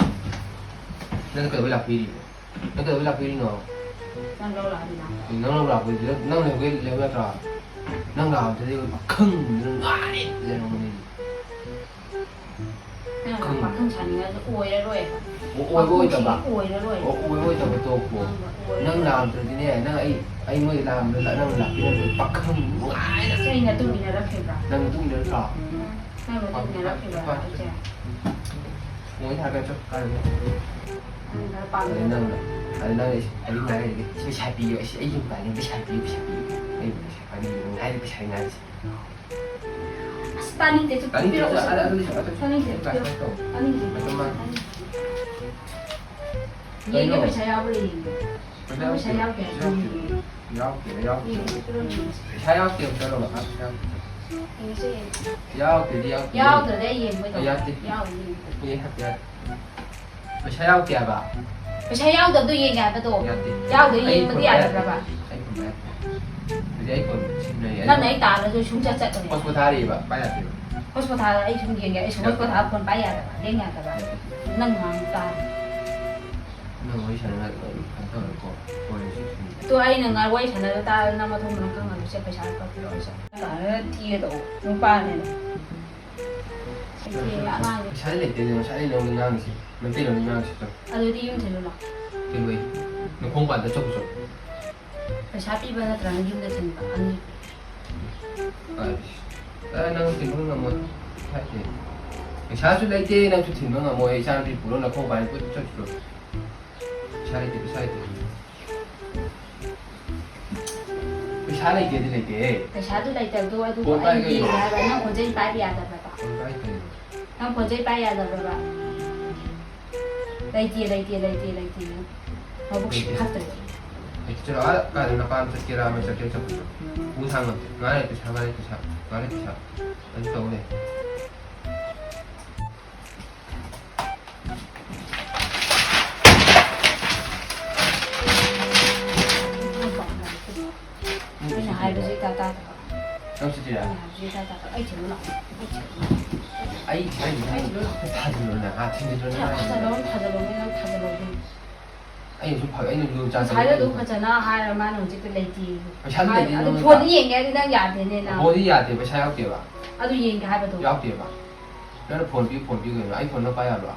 ꯅꯪ ꯀꯩꯗꯧꯕꯩ ꯂꯥꯛꯄꯤꯔꯤꯕ? ꯅꯪ ꯀꯩꯗꯧꯕꯩ ꯂꯥꯛꯄꯤꯔꯤꯅꯣ? ꯅꯪ ꯂꯧ ꯂꯥꯛꯑꯗꯤ ꯅꯪ ꯅꯪ ꯂꯧ ꯂꯥꯛꯄꯗꯨꯗꯤ ꯅꯪ ꯂꯩꯍꯧꯒꯦ ꯂꯩꯍꯧ ꯅꯠꯇ꯭ꯔꯣ? ꯅꯪ ꯂꯥꯛꯑꯝꯗ꯭ꯔꯗꯤ ꯑꯩꯈꯣꯏ ꯄꯥꯈꯪꯗꯨꯅ ꯉꯥꯏ ꯂꯩꯔꯝꯒꯅꯤ꯫ ꯅꯪ ꯄꯥꯈꯪ ꯁꯥꯅꯤꯡꯉꯁꯨ ꯑꯣꯏꯔꯔꯣꯏꯕ꯫ ꯑꯣ, ꯑꯣꯏꯕ ꯑꯣꯏꯗꯕ? ꯄꯥꯈꯪꯁꯤꯗꯤ ꯑꯣꯏꯔꯔꯣꯏ꯫ ꯑꯣ, ꯑꯣꯏꯕ ꯑꯣꯏꯗꯕ ꯇꯣꯛꯈꯣ꯫ ꯅꯪ ꯑꯣꯏꯔꯔꯣꯏ꯫ ꯅꯪ ꯂꯥꯛꯑꯝꯗ꯭ꯔꯗꯤꯅꯦ, ꯅꯪ ꯑꯩ ꯑꯩ ꯅꯣꯏꯗ ꯂꯥꯛꯑꯝꯗ꯭ꯔ ꯅꯪ ꯂꯥꯛꯄꯤꯔꯝꯗ꯭ꯔꯗꯤ ꯄꯥꯈꯪ ꯅꯨꯡꯉꯥꯏꯅ ꯅꯪ ꯅꯇꯨꯡ ꯏꯟꯅꯔꯛꯈꯤꯕ꯭ꯔꯥ? ꯅꯪ ꯃꯇꯨꯡ ꯏꯟꯅꯔꯛꯇ꯭ꯔꯣ? ꯅꯪ ꯃꯇꯨꯡ ꯏꯟꯅꯔꯛꯈꯤꯕ꯭ꯔꯥ ꯍꯥꯏꯁꯦ? ꯃꯣꯏ ꯊꯥꯒꯠ ꯆꯠ ꯀꯥꯏꯗ? ꯅꯪ ꯈꯔ ꯄꯥꯝꯃꯦ꯫ ꯑꯗꯩ ꯅꯪꯅ ꯑꯗꯩ ꯅꯪꯅ ꯑꯩꯁꯦ ꯑꯗꯨꯝ ꯉꯥꯏꯔ ꯂꯩꯔꯒꯦ꯫ ꯁꯤ ꯄꯩꯁꯥ ꯄꯤꯌꯣ, ꯑꯩꯁꯦ ꯑꯩ ꯌꯨꯝ ꯄꯥꯟꯅꯤꯡꯉꯦ, ꯄꯩꯁꯥ ꯄꯤꯌꯣ, ꯄꯩꯁꯥ ꯄꯤꯌꯣ꯫ ꯑꯩ ꯄꯩꯁꯥ ꯄꯥꯏꯅꯤꯡꯉꯦ, ꯅꯨꯡꯉꯥꯏꯔꯦ ꯄꯩꯁꯥ ꯉꯥꯏꯔꯤꯁꯦ꯫ ꯑꯁ ꯇꯥꯅꯤꯡꯗꯦ, ꯆꯨꯞ ꯇꯥꯅꯤꯡꯗꯦ, ꯄꯤꯔꯛꯑꯣ, ꯑꯗꯨ, ꯆꯨꯞ꯫ ꯑꯗꯨ, ꯑꯗꯨ, ꯑꯗꯨ, ꯇꯥꯅꯤꯡꯗꯦ, ꯑꯗꯨ, ꯑꯗꯨ, ꯇꯥꯅꯤꯡꯗꯦ꯫ ꯑꯗꯨ, ꯇꯥꯅꯤꯡꯗꯦ꯫ ꯀꯩꯅꯣ? ꯌꯦꯡꯒꯦ, ꯄꯩꯁꯥ ꯌꯥꯎꯕ꯭ꯔꯥ ꯌꯦꯡꯒꯦ꯫ ꯅꯪ ꯄꯩꯁꯥ ꯌꯥꯎꯗꯦ꯫ ꯌꯥꯎꯗꯦ, ꯌꯥꯎꯗꯦ, ꯌꯥꯎꯗꯦ꯫ ꯌꯦꯡꯒꯦ, ꯄꯤꯔꯛꯑꯣ, ꯌꯦꯡꯒꯦ꯫ ꯄꯩꯁꯥ ꯌꯥꯎꯗꯦ, ꯑꯝꯇ ꯂꯧꯔꯣ, ꯑꯝꯇ ꯌꯥꯎꯗꯦ꯫ ꯌꯦꯡꯒꯦꯁꯦ, ꯌꯦꯡꯒꯦ꯫ ꯌꯥꯎꯗꯦꯗꯤ ꯌꯥꯎꯗꯦ꯫ ꯌꯥꯎꯗ꯭ꯔꯗꯤ ꯑꯩ ꯌꯦꯡꯕ ꯇꯧ-꯫ ꯌꯥꯗꯦ꯫ ꯌꯥꯎꯗꯦ, ꯌꯦꯡꯒꯦ꯫ ꯑꯦ, ꯌꯥꯗꯦ, ꯌꯥꯗꯦ꯫ ꯄꯩꯁꯥ ꯌꯥꯎꯗꯦ ꯍꯥꯏꯕ? ꯄꯩꯁꯥ ꯌꯥꯎꯗꯕꯗꯣ ꯌꯦꯡꯒꯦ ꯍꯥꯏꯕꯗꯣ꯫ ꯌꯥꯗꯦ꯫ ꯌꯥꯎꯗ꯭ꯔꯗꯤ ꯑꯩ ꯌꯦꯡꯕꯗꯤ ꯐꯣꯟ ꯌꯥꯗꯕ꯭ꯔꯕ? ꯑꯩ ꯐꯣꯟ ꯄꯥꯏꯔꯛꯇꯦ꯫ ꯍꯧꯖꯤꯛ ꯑꯩ ꯐꯣꯟ ꯁꯤꯖꯤꯟꯅꯔꯤ꯫ ꯑꯩ ꯅꯪꯅ ꯑꯩ ꯇꯥꯜꯂꯁꯨ ꯁꯨꯡꯆꯠ ꯆꯠꯇ꯭ꯔꯦ꯫ ꯍꯣꯠꯁꯄꯣꯠ ꯊꯥꯔꯤꯕ, ꯄꯥꯏ ꯌꯥꯗꯦꯕ꯫ ꯍꯣꯠꯁꯄꯣꯠ ꯊꯥꯔ ꯑꯩ ꯁꯨꯝ ꯌꯦꯡꯒꯦ, ꯑꯩ ꯁꯨꯝ ꯍꯣꯠꯁꯄꯣꯠ ꯊꯥꯔ ꯐꯣꯟ ꯄꯥꯏ ꯌꯥꯗꯕ, ꯂꯦꯡ ꯌꯥꯗꯕ꯫ ꯅꯪ ꯉꯥꯡ ꯇꯥꯔꯦ꯫ ꯅꯪ ꯋꯥꯔꯤ ꯁꯥꯟꯅꯔꯒ ꯀꯩꯅꯣ ꯇꯧꯔꯦꯀꯣ꯫ ꯐꯣꯟ ꯁꯤ ꯁꯨꯝ ꯇꯣ ꯑꯩꯅ ꯉꯥ ꯋꯥꯔꯤ ꯁꯥꯟꯅꯕ ꯇꯥꯔ ꯅꯪ ꯃꯊꯣꯡ ꯃꯔꯝ ꯈꯪꯉꯔꯣꯏꯁꯦ, ꯄꯩꯁꯥ ꯀꯛꯄꯤꯔꯛꯑꯣ ꯁꯦ꯫ ꯇꯥꯔ ꯊꯤꯒꯦ ꯇꯧꯕ ꯅꯨꯄꯥꯅꯦꯅ꯫ ꯑꯩꯁꯦ ꯑꯉꯥꯡꯁꯦ꯫ ꯄꯩꯁꯥ ꯂꯩꯇꯦ, ꯉꯁꯥꯏ ꯅꯉꯣꯟꯗ ꯉꯥꯡꯉꯤꯁꯦ꯫ ꯃꯩꯇꯩꯂꯣꯟꯗ ꯉꯥꯡꯉꯤꯁꯦ ꯇꯧ꯫ ꯑꯗꯨꯗꯤ ꯌꯨꯝ ꯊꯤꯜꯂꯨ ꯂꯥꯎ꯫ ꯊꯤꯜꯂꯣꯏ꯫ ꯅꯈꯣꯡ ꯄꯥꯟꯗ ꯆꯠꯈ꯭ꯔꯣ ꯆꯠꯂꯣ꯫ ꯄꯩꯁꯥ ꯄꯤꯕ ꯅꯠꯇ꯭ꯔꯒ ꯌꯨꯝꯗ ꯊꯤꯟꯕ ꯑꯅꯤ꯫ ꯑꯁ꯫ ꯑꯦ, ꯅꯪ ꯊꯤꯟꯕ ꯉꯝꯃꯣꯏ꯫ ꯄꯩꯁꯥ ꯂꯩꯇꯦ꯫ ꯄꯩꯁꯥꯁꯨ ꯂꯩꯇꯦ, ꯅꯪꯁꯨ ꯊꯤꯟꯕ ꯉꯝꯃꯣꯏ꯫ ꯏꯆꯥꯅꯨꯄꯤ ꯄꯨꯔꯣ, ꯅꯈꯣꯡ ꯄꯥꯟꯗ ꯀꯣꯏꯆꯠ ꯆꯠꯈ꯭ꯔꯣ꯫ ꯄꯩꯁꯥ ꯂꯩꯇꯦ, ꯄꯩꯁꯥ ꯂꯩꯇꯦ꯫ ꯄꯩꯁꯥ ꯂꯩꯇꯦꯗꯤ ꯂꯩꯇꯦꯍꯦ꯫ ꯄꯩꯁꯥꯗꯨ ꯂꯩꯇꯕꯗꯣ ꯑꯗꯨ ꯐꯣꯟ ꯑꯩ ꯄꯥꯏꯒꯦ꯫ ꯌꯦꯡꯒꯦ ꯍꯥꯏꯕ, ꯅꯪ ꯈꯣꯟꯖꯦꯜ ꯄꯥꯏꯕ ꯌꯥꯗꯕ꯭ꯔꯕ? ꯐꯣꯟ ꯄꯥꯏ ꯀꯩꯅꯣ? ꯅꯪ ꯈꯣꯟꯖꯦꯜ ꯄꯥꯏ ꯌꯥꯗꯕ꯭ꯔꯕ? ꯂꯩꯇꯦ, ꯂꯩꯇꯦ, ꯂꯩꯇꯦ, ꯂꯩꯇꯦ, ꯅꯪ ꯃꯕꯨꯛꯁꯤ ꯐꯠꯇ꯭ꯔꯦ꯫ ꯑꯦ, ꯆꯠꯂꯣ, ꯑꯥ, ꯀꯥꯏꯗ ꯅꯄꯥꯝ ꯆꯠꯀꯦꯔꯥ, ꯑꯃ ꯆꯠꯀꯦꯔꯥ ꯆꯠꯄꯗꯣ꯫ ꯄꯨ ꯊꯥꯡ ꯉꯝꯗꯦ꯫ ꯉꯥꯏꯔꯦ ꯄꯩꯁꯥ, ꯉꯥꯏꯔꯦ ꯄꯩꯁꯥ, ꯉꯥꯏꯔꯦ ꯄꯩꯁꯥ꯫ ꯑꯗꯨ ꯇꯧ ꯂꯩ꯫ ꯑꯩꯅ ꯍꯥꯏꯕꯁꯦ ꯏꯇꯥ ꯇꯥꯗꯕ꯫ ꯅꯪ ꯆꯠꯇꯣꯏꯔꯥ? ꯑꯩꯅ ꯍꯥꯏꯕꯁꯦ ꯏꯇꯥ ꯇꯥꯗꯕ꯫ ꯑꯩ ꯊꯤꯜꯂꯨ ꯂꯥꯛꯑꯣ꯫ ꯑꯩ ꯊꯤꯜꯂꯨ ꯂꯥꯛꯑꯣ꯫ ꯑꯩ, ꯑꯩ, ꯅꯪ ꯊꯥꯖꯤꯜꯂꯣꯅ, ꯑꯥ, ꯊꯤꯟꯖꯤꯜꯂꯣꯅ꯫ ꯊꯥꯖꯜꯂꯣ, ꯊꯥꯖꯜꯂꯣ, ꯅꯪ ꯊꯥꯖꯜꯂꯣ꯫ ꯑꯩꯅꯁꯨ ꯐ-, ꯑꯩꯅꯁꯨ ꯆꯥ-, ꯉꯁꯥꯏꯗꯣ ꯑꯗꯨꯝ ꯐꯖꯅ ꯍꯥꯏꯔ ꯃꯥꯅ ꯍꯧꯖꯤꯛꯇꯤ ꯂꯩꯇꯦ꯫ ꯄꯩꯁꯥꯗꯤ ꯍꯥꯏ-, ꯂꯩꯇꯦ ꯑꯗꯨ ꯅꯉꯣꯟꯗ꯫ ꯐꯣꯟꯗ ꯌꯦꯡꯒꯦ ꯍꯥꯏꯗꯤ ꯅꯪ ꯌꯥꯗꯦꯅꯦ ꯅꯪ꯫ ꯐꯣꯟꯗꯤ ꯌꯥꯗꯦ, ꯄꯩꯁꯥ ꯌꯥꯎꯗꯦꯕ꯫ ꯑꯗꯨ ꯌꯦꯡꯒꯦ ꯍꯥꯏꯕꯗꯣ꯫ ꯌꯥꯎꯗꯦꯕ꯫ ꯅꯪꯅ ꯐꯣꯟ ꯄꯤꯌꯨ, ꯐꯣꯟ ꯄꯤꯌꯨ ꯀꯩꯅꯣ? ꯑꯩ ꯐꯣꯟꯗ ꯄꯥꯏ ꯌꯥꯕ꯭ꯔꯣ?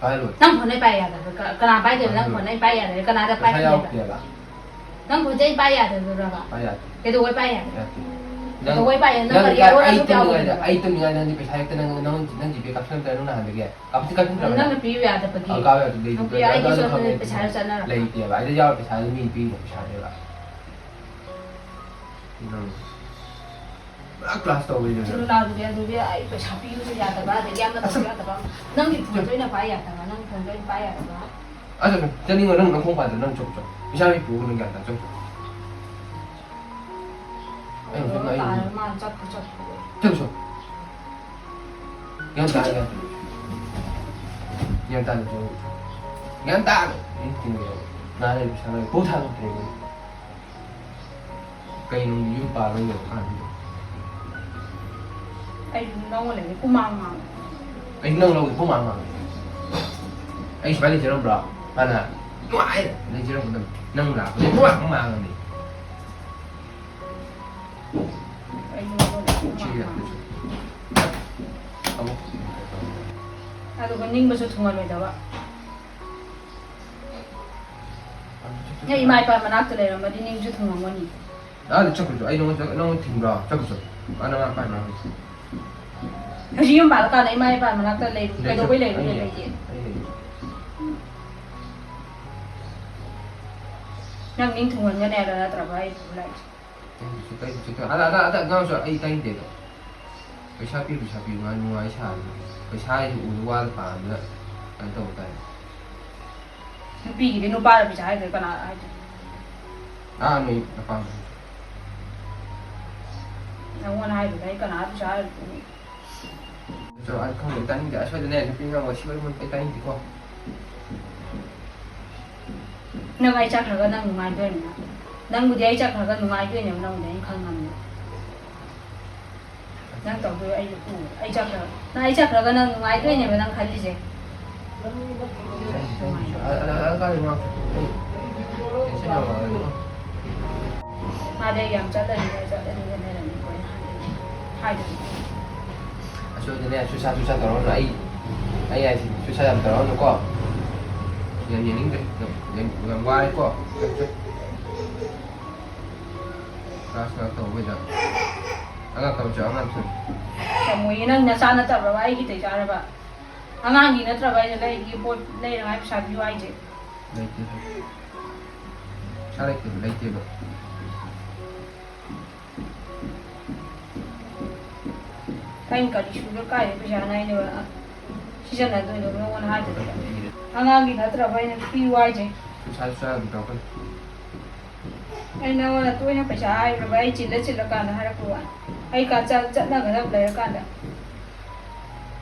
ꯄꯥꯏꯍꯜꯂꯣꯏ꯫ ꯅꯪ ꯐꯣꯟꯗꯩ ꯄꯥꯏ ꯌꯥꯗꯕ꯭ꯔꯥ? ꯀ-, ꯀꯅꯥ ꯄꯥꯏꯗꯣꯏꯕ? ꯅꯪ ꯄꯥꯏꯍꯜꯂꯣꯏ꯫ ꯐꯣꯟꯗꯩ ꯄꯥꯏ ꯌꯥꯗꯕ꯭ꯔꯥ? ꯀꯅꯥꯗ ꯄꯥꯏ ꯄꯩꯁꯥ ꯍꯟꯗꯣꯏꯕ? ꯌꯥꯎꯗꯦꯕ꯫ ꯅꯪ ꯐꯣꯟꯗꯩ ꯄꯥꯏ ꯌꯥꯗꯕ꯭ꯔꯕ? ꯄꯥꯏ ꯌꯥꯗꯦ꯫ ꯀꯩꯗꯧꯕꯩ ꯄꯥꯏ ꯌꯥꯗꯦ? ꯌꯥꯗꯦ꯫ ꯅꯪ, ꯀꯩꯗꯧꯕꯩ ꯄꯥꯏ ꯌꯥꯗꯦ? ꯅꯪ ꯅꯪ ꯀꯔꯤ ꯀꯥꯏ-, ꯑꯔꯣꯟ ꯑꯩ ꯑꯗꯨꯝ ꯇꯨꯝꯃꯤꯉꯩꯗ, ꯌꯥꯎꯕꯅꯣ? ꯑꯩ ꯇꯨꯝꯃꯤꯉꯩꯗ ꯅꯪꯗꯤ ꯄꯩꯁꯥ ꯍꯦꯛꯇ ꯅꯪ, ꯅꯪ, ꯅꯪ ꯖꯤꯄꯦ ꯀꯥꯞꯁꯤꯜꯂꯝꯗꯥꯏ ꯅꯪ ꯅꯍꯥꯟꯗꯒꯤ? ꯀꯥꯞꯇꯤ ꯀꯥꯞꯁꯤꯟꯗ꯭ꯔꯕ ꯅꯪ? ꯅꯪꯅ ꯄꯤꯌꯨ ꯌꯥꯗꯕꯒꯤ꯫ ꯑ, ꯀꯥꯞ ꯌꯥꯗꯦ, ꯂꯩꯇꯦ, ꯅꯪ ꯄꯤ-, ꯂꯩꯇꯦ, ꯑꯩꯗꯤ ꯑꯗꯨ ꯁꯣꯝꯗ ꯈꯪꯉꯦ꯫ ꯄꯩꯁꯥꯁꯨ ꯆꯠꯅꯔꯛꯄ꯫ ꯂꯩꯇꯦꯕ, ꯑꯩꯗ ꯌꯥꯎꯔ ꯄꯩꯁꯥꯗꯨ ꯃꯤꯅ ꯄꯤꯔꯤꯕ ꯄꯩꯁꯥꯅꯦꯕ꯫ ꯅꯪ ꯄꯨꯔꯥ ꯀ꯭ꯂꯥꯁ ꯇꯧꯕꯩꯗꯨꯗ꯫ ꯆꯠꯂꯨ ꯂꯥꯎꯗꯨꯗꯤ, ꯑꯗꯨꯗꯤ ꯑꯩ ꯄꯩꯁꯥ ꯄꯤꯕꯁꯨ ꯌꯥꯗꯕ, ꯑꯗꯒꯤ ꯑꯃ ꯇꯧꯁꯨ ꯌꯥꯗꯕ꯫ ꯅꯪꯒꯤ ꯐꯣꯟꯁꯨ ꯑꯩꯅ ꯄꯥꯏ ꯌꯥꯗꯕ, ꯅꯪ ꯐꯣꯟꯁꯨ ꯑꯩꯅ ꯄꯥꯏ ꯌꯥꯗꯕ꯫ ꯑꯁ, ꯑꯁ, ꯆꯠꯅꯤꯡꯉꯣ, ꯅꯪ ꯅꯈꯣꯡ ꯄꯥꯟꯗ ꯅꯪ ꯆꯠꯂꯨ ꯆꯣ꯫ ꯏꯁꯥꯒꯤ ꯄꯨꯔꯒ ꯅꯪ ꯒ꯭ꯌꯥꯟ ꯇꯥ ꯆꯠꯂꯨ ꯆꯣ꯫ ꯑꯩ ꯍꯧꯖꯤꯛ ꯉꯥꯏ ꯇꯥꯔ ꯃꯥ ꯆꯠꯄ ꯆꯠꯄ꯫ ꯆꯠꯂꯨ ꯆꯣ꯫ ꯒ꯭ꯌꯥꯟ ꯇꯥ, ꯒ꯭ꯌꯥꯟ ꯇꯥ꯫ ꯒ꯭ꯌꯥꯟ ꯇꯥ ꯆꯠꯂꯨ꯫ ꯒ꯭ꯌꯥꯟ ꯇꯥ꯫ ꯑꯩ ꯊꯤꯡꯉꯦ꯫ ꯅꯥꯔꯦ, ꯄꯩꯁꯥ ꯂꯩ꯫ ꯄꯣꯠ ꯊꯥꯡꯒꯠꯇ꯭ꯔꯦ ꯑꯩꯈꯣꯏ꯫ ꯀꯩꯅꯣ ꯌꯨꯝ ꯄꯥꯜꯂꯣꯏ ꯌꯧꯔꯀꯥꯟꯗ? ꯑꯩꯁꯨ ꯅꯪꯉꯣꯟꯗ ꯂꯩꯔꯦ, ꯄꯨꯃꯥꯡ ꯃꯥꯡꯉꯦ꯫ ꯑꯩꯁꯨ ꯅꯪ ꯂꯧꯒꯦ, ꯄꯨꯃꯥꯡ ꯃꯥꯡꯉꯦ꯫ ꯑꯩ ꯁꯨꯃꯥꯏꯅ ꯂꯩꯖꯔꯝꯕ꯭ꯔꯣ? ꯍꯥꯟꯅ ꯅꯨꯡꯉꯥꯏꯅ ꯂꯩꯖꯔꯝꯕꯗꯣ ꯅꯪ ꯂꯥꯛꯄꯗꯩ ꯄꯨꯃꯥꯡ ꯃꯥꯡꯉꯝꯅꯤ꯫ ꯑꯩꯁꯨ ꯅꯪꯉꯣꯟꯗ ꯄꯨꯃꯥꯡ ꯁꯤ ꯃꯥꯡꯉꯦ꯫ ꯑꯃꯨꯛ꯫ ꯑꯗꯨꯒ ꯅꯤꯡꯕꯁꯨ ꯊꯨꯡꯍꯜꯂꯣꯏꯗꯕ꯫ ꯅꯪ ꯏꯃꯥ ꯏꯄꯥ ꯃꯅꯥꯛꯇ ꯂꯩꯔꯝꯃꯗꯤ ꯅꯤꯡꯁꯨ ꯊꯨꯡꯉꯝꯒꯅꯤ꯫ ꯑꯥꯗ ꯆꯠꯈ꯭ꯔꯁꯨ ꯑꯩ ꯅꯉꯣꯟꯗ, ꯅꯉꯣꯟꯗ ꯊꯤꯡꯕ꯭ꯔꯣ? ꯆꯠꯈ꯭ꯔꯁꯨ꯫ ꯑꯥ, ꯅꯃꯥ ꯅꯄꯥ ꯏꯃꯥ ꯍꯣꯏ꯫ ꯍꯧꯖꯤꯛ ꯌꯨꯝ ꯄꯥꯜꯂꯀꯥꯟꯗ ꯏꯃꯥ ꯏꯄꯥ ꯃꯅꯥꯛꯇ ꯂꯩ-, ꯂꯩ-, ꯀꯩꯗꯧꯕꯩ ꯂꯩꯔꯣꯏꯗ ꯑꯩ ꯂꯩ-, ꯂꯩꯒꯦ? ꯑꯩ ꯂꯩ꯫ ꯅꯪ ꯅꯤꯡ ꯊꯨꯡꯍꯟꯒꯅꯤ ꯍꯥꯏꯔ ꯅꯠꯇ꯭ꯔꯕ ꯑꯩ ꯄꯨ ꯂꯥꯛꯏꯁꯦ? ꯑꯩ ꯍꯧꯖꯤꯛ, ꯑꯩ ꯍꯧꯖꯤꯛ, ꯑꯗ, ꯑꯗ, ꯑꯗ ꯑꯉꯥꯡꯁꯨ ꯑꯩ ꯇꯥꯅꯤꯡꯗꯦꯗ꯫ ꯄꯩꯁꯥ ꯄꯤꯌꯨ, ꯄꯩꯁꯥ ꯄꯤꯌꯨ, ꯉꯥꯏ ꯅꯨꯡꯉꯥꯏ ꯁꯥꯔꯤ꯫ ꯄꯩꯁꯥ ꯍꯥꯏꯁꯤ ꯎꯗ ꯋꯥꯗ ꯄꯥꯝꯗꯅ ꯀꯩꯅꯣ ꯇꯧꯕ ꯇꯥꯏ꯫ ꯅꯨꯄꯤꯒꯤꯗꯤ ꯅꯨꯄꯥꯗ ꯄꯩꯁꯥ ꯍꯥꯏꯗ꯭ꯔꯦ, ꯀꯅꯥ ꯍꯥꯏꯗꯣꯏꯅꯣ? ꯑꯥ, ꯅꯣꯏ ꯑꯄꯥꯝꯕ꯫ ꯅꯪꯉꯣꯟꯗ ꯍꯥꯏꯗ꯭ꯔꯗꯤ ꯑꯩ ꯀꯅꯥꯗ ꯄꯩꯁꯥ ꯍꯥꯏꯔꯨꯗꯣꯏꯅꯣ? ꯆꯠꯂꯣ, ꯑꯩ ꯈꯪꯗꯦ, ꯇꯥꯅꯤꯡꯗꯦ꯫ ꯑꯁ꯭ꯋꯥꯏꯗꯅꯦ, ꯅꯨꯄꯤ ꯑꯉꯥꯡ ꯋꯥꯊꯤ ꯋꯥꯔꯦꯝ ꯑꯩ ꯇꯥꯅꯤꯡꯗꯦꯀꯣ꯫ ꯅꯪ ꯑꯩ ꯆꯠꯈ꯭ꯔꯒ ꯅꯪ ꯅꯨꯡꯉꯥꯏꯗꯣꯏꯅꯦ꯫ ꯅꯪꯕꯨꯗꯤ ꯑꯩ ꯆꯠꯈ꯭ꯔꯒ ꯅꯨꯡꯉꯥꯏꯗꯣꯏꯅꯦꯕ, ꯅꯪꯕꯨꯗꯤ ꯑꯩꯅ ꯈꯪꯉꯝꯅꯦ꯫ ꯅꯪ ꯇꯧꯗꯣꯏ ꯑꯩ ꯎ-, ꯑꯩ ꯆꯠꯈ꯭ꯔ-, ꯅꯪ ꯑꯩ ꯆꯠꯈ꯭ꯔꯒ ꯅꯪ ꯅꯨꯡꯉꯥꯏꯗꯣꯏꯅꯦꯕ ꯅꯪ ꯈꯜꯂꯤꯁꯦ꯫ ꯃꯥꯗꯤ ꯑꯩ ꯌꯥꯝ ꯆꯠꯂꯅꯤ, ꯆꯠꯂꯅꯤ ꯍꯥꯏꯅ ꯑꯩꯈꯣꯏꯅ ꯍꯥꯏꯗꯣꯏꯅꯦ꯫ ꯑꯁꯣꯏꯗꯅꯦ ꯁꯨꯁꯥ ꯁꯨꯁꯥ ꯇꯧꯔꯛꯑꯅꯨ꯫ ꯑꯩ, ꯑꯩ ꯍꯥꯏꯁꯤꯅꯤ, ꯁꯨꯁꯥ ꯌꯥꯝ ꯇꯧꯔꯛꯑꯅꯨꯀꯣ꯫ ꯌꯥꯝ ꯌꯦꯡꯅꯤꯡꯗ꯭ꯔꯦ꯫ ꯌꯥꯝ, ꯌꯥꯝ, ꯌꯥꯝ ꯋꯥꯔꯦꯀꯣ꯫ ꯀ꯭ꯂꯥꯁ ꯉꯥꯛ ꯇꯧꯕꯩꯗ꯫ ꯑꯉꯥꯡ ꯀꯞꯆꯧ, ꯑꯉꯥꯡ ꯊꯨꯝ꯫ ꯌꯥꯝ ꯃꯣꯏꯌꯦ, ꯅꯪ ꯅꯆꯥ ꯅꯠꯇꯕ꯭ꯔꯕ? ꯑꯩꯒꯤ ꯇꯩ ꯆꯥꯔꯕ? ꯑꯉꯥꯡꯒꯤ ꯅꯠꯇ꯭ꯔꯕ ꯑꯩꯅ ꯂꯩꯔꯤꯒꯤ ꯄꯣꯠ ꯂꯩꯅꯉꯥꯏ ꯄꯩꯁꯥ ꯄꯤꯌꯨ ꯍꯥꯏꯁꯦ? ꯂꯩꯇꯦ꯫ ꯄꯩꯁꯥ ꯂꯩꯇꯦꯕ, ꯂꯩꯇꯦꯕ꯫ ꯑꯩꯅ ꯀꯔꯤ ꯁꯨꯗ ꯀꯥꯏꯗꯩ ꯄꯩꯁꯥꯅ ꯑꯩꯅ ꯁꯤꯖꯤꯟꯅꯗꯣꯏꯅꯣ ꯅꯉꯣꯟꯗ ꯍꯥꯏꯗꯕꯤꯗ? ꯑꯉꯥꯡꯒꯤ ꯅꯠꯇ꯭ꯔꯕ ꯑꯩꯅ ꯄꯤꯌꯨ ꯍꯥꯏꯁꯦ? ꯄꯩꯁꯥ ꯆꯥ ꯑꯗꯨꯝ ꯇꯧꯔꯛꯀꯅꯤ꯫ ꯑꯩ ꯅꯉꯣꯟꯗ ꯇꯣꯏꯅ ꯄꯩꯁꯥ ꯍꯥꯏꯔꯨꯔꯕ? ꯑꯩ ꯆꯤꯜꯂ ꯆꯤꯜꯂꯀꯥꯟꯗ ꯍꯥꯏꯔꯛꯄ ꯋꯥꯅꯤ꯫ ꯑꯩ ꯀꯥ ꯆꯠ-, ꯆꯠꯅꯒꯗꯕ ꯂꯩꯔꯀꯥꯟꯗ꯫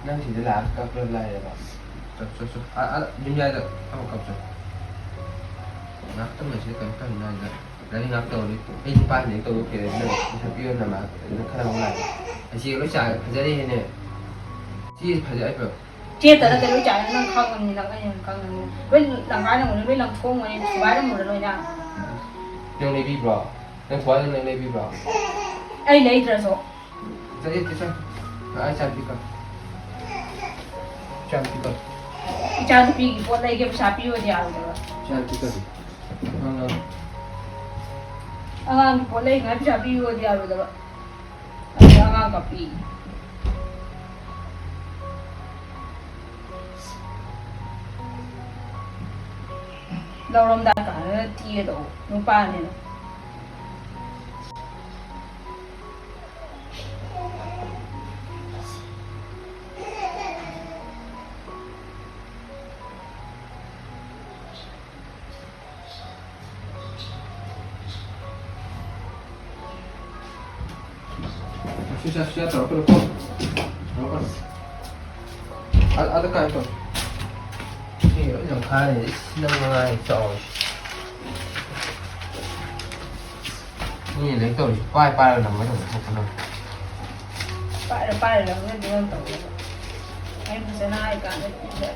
ꯅꯪ ꯁꯤꯗ ꯂꯥꯛꯑꯒ ꯀꯞꯄ ꯂꯥꯏꯔꯕ? ꯆꯠ, ꯆꯠ, ꯆꯠ꯫ ꯑꯥ, ꯑꯥ, ꯌꯨꯝꯌꯥꯏꯗ ꯑꯃ ꯀꯞꯆꯧ꯫ ꯉꯥꯛꯇꯪ ꯂꯩꯁꯤꯗ ꯀꯩꯅꯣ ꯇꯧꯔꯤꯉꯩꯗ꯫ ꯂꯥꯏꯔꯤꯛ ꯉꯥꯛ ꯇꯧꯔꯤ꯫ ꯑꯩ ꯅꯤꯄꯥꯟꯗꯒꯤ ꯇꯧꯕ ꯀꯦꯔꯦ꯫ ꯅꯪ ꯄꯩꯁꯥ ꯄꯤꯌꯣ ꯅꯃꯥ꯫ ꯅꯪ ꯈꯔ ꯑꯃꯨꯛ ꯂꯥꯛꯑꯦ꯫ ꯑꯁꯤ ꯂꯣꯏ ꯆꯥꯔꯦ꯫ ꯐꯖꯔꯦꯅꯦ꯫ ꯁꯤ ꯐꯖꯩ ꯍꯥꯏꯕ꯫ ꯆꯦꯠꯇ ꯅꯠꯇꯦ ꯂꯣꯏ ꯆꯥꯏ, ꯅꯪ ꯈꯪꯉꯝꯅꯤ, ꯅꯪ ꯑꯩꯅ ꯈꯪꯉꯝꯅꯤ꯫ ꯂꯣꯏ ꯂꯪꯈꯥꯏꯔꯝꯒꯅꯤ, ꯂꯣꯏ ꯂꯪꯊꯣꯛꯑꯝꯒꯅꯤ, ꯊꯨꯒꯥꯏꯔꯝꯃꯨꯔ ꯂꯣꯏꯅ꯫ ꯅꯪ ꯂꯩꯕꯤꯕ꯭ꯔꯣ? ꯅꯪ ꯊꯨꯒꯥꯏꯔꯝꯕ ꯅꯪ ꯂꯩꯕꯤꯕ꯭ꯔꯣ? ꯑꯩ ꯂꯩꯗ꯭ꯔꯁꯨ꯫ ꯆꯠꯂꯦ, ꯆꯠꯂꯦ꯫ ꯑꯩ ꯆꯥ ꯄꯤꯀꯣ꯫ ꯆꯥ ꯄꯤꯀꯣ꯫ ꯏꯆꯥ ꯅꯨꯄꯤꯒꯤ ꯄꯣꯠ ꯂꯩꯒꯦ ꯄꯩꯁꯥ ꯄꯤꯌꯨꯗꯤ ꯌꯥꯔꯣꯏꯗꯕ꯫ ꯆꯥ ꯄꯤꯀꯣ꯫ ꯑꯉꯥꯡ꯫ ꯑꯉꯥꯡꯒꯤ ꯄꯣꯠ ꯂꯩꯅꯉꯥꯏ ꯄꯩꯁꯥ ꯄꯤꯌꯨꯗꯤ ꯌꯥꯔꯣꯏꯗꯕ꯫ ꯑꯗꯨ ꯑꯉꯥꯡ ꯀꯞꯄꯤ꯫ ꯂꯧꯔꯝꯗꯥꯏ ꯀꯥꯟꯗꯅ ꯇꯤꯒ ꯇꯧ ꯅꯨꯄꯥꯅꯤꯅ꯫ ꯁꯨꯁꯥ, ꯁꯨꯁꯥ ꯇꯧꯔꯛꯀꯅꯨꯀꯣ꯫ ꯇꯧꯔꯛꯀꯅꯨ꯫ ꯑ-, ꯑꯗ ꯀꯥꯏ ꯇꯧ꯫ ꯁꯤ ꯂꯣꯏ ꯂꯪꯈꯥꯏꯔꯦ꯫ ꯏꯁ, ꯅꯪ ꯃꯉꯥꯏ ꯆꯥꯎꯔꯤꯁꯤ꯫ ꯃꯤꯅ ꯂꯥꯏꯔꯤꯛ ꯇꯧꯔꯤꯁꯤ ꯄꯥꯏ ꯄꯥꯏꯔ ꯂꯪꯒꯗꯕꯅꯤ, ꯊꯣꯛꯄ ꯅꯪ꯫ ꯄꯥꯏꯔ ꯄꯥꯏꯔ ꯂꯪꯒꯗꯕꯅꯤ ꯅꯪ ꯇꯧꯔꯤꯗꯣ꯫ ꯑꯩ ꯐꯖꯅ ꯍꯥꯏ ꯀꯥꯟꯗ ꯄꯤꯗꯦ꯫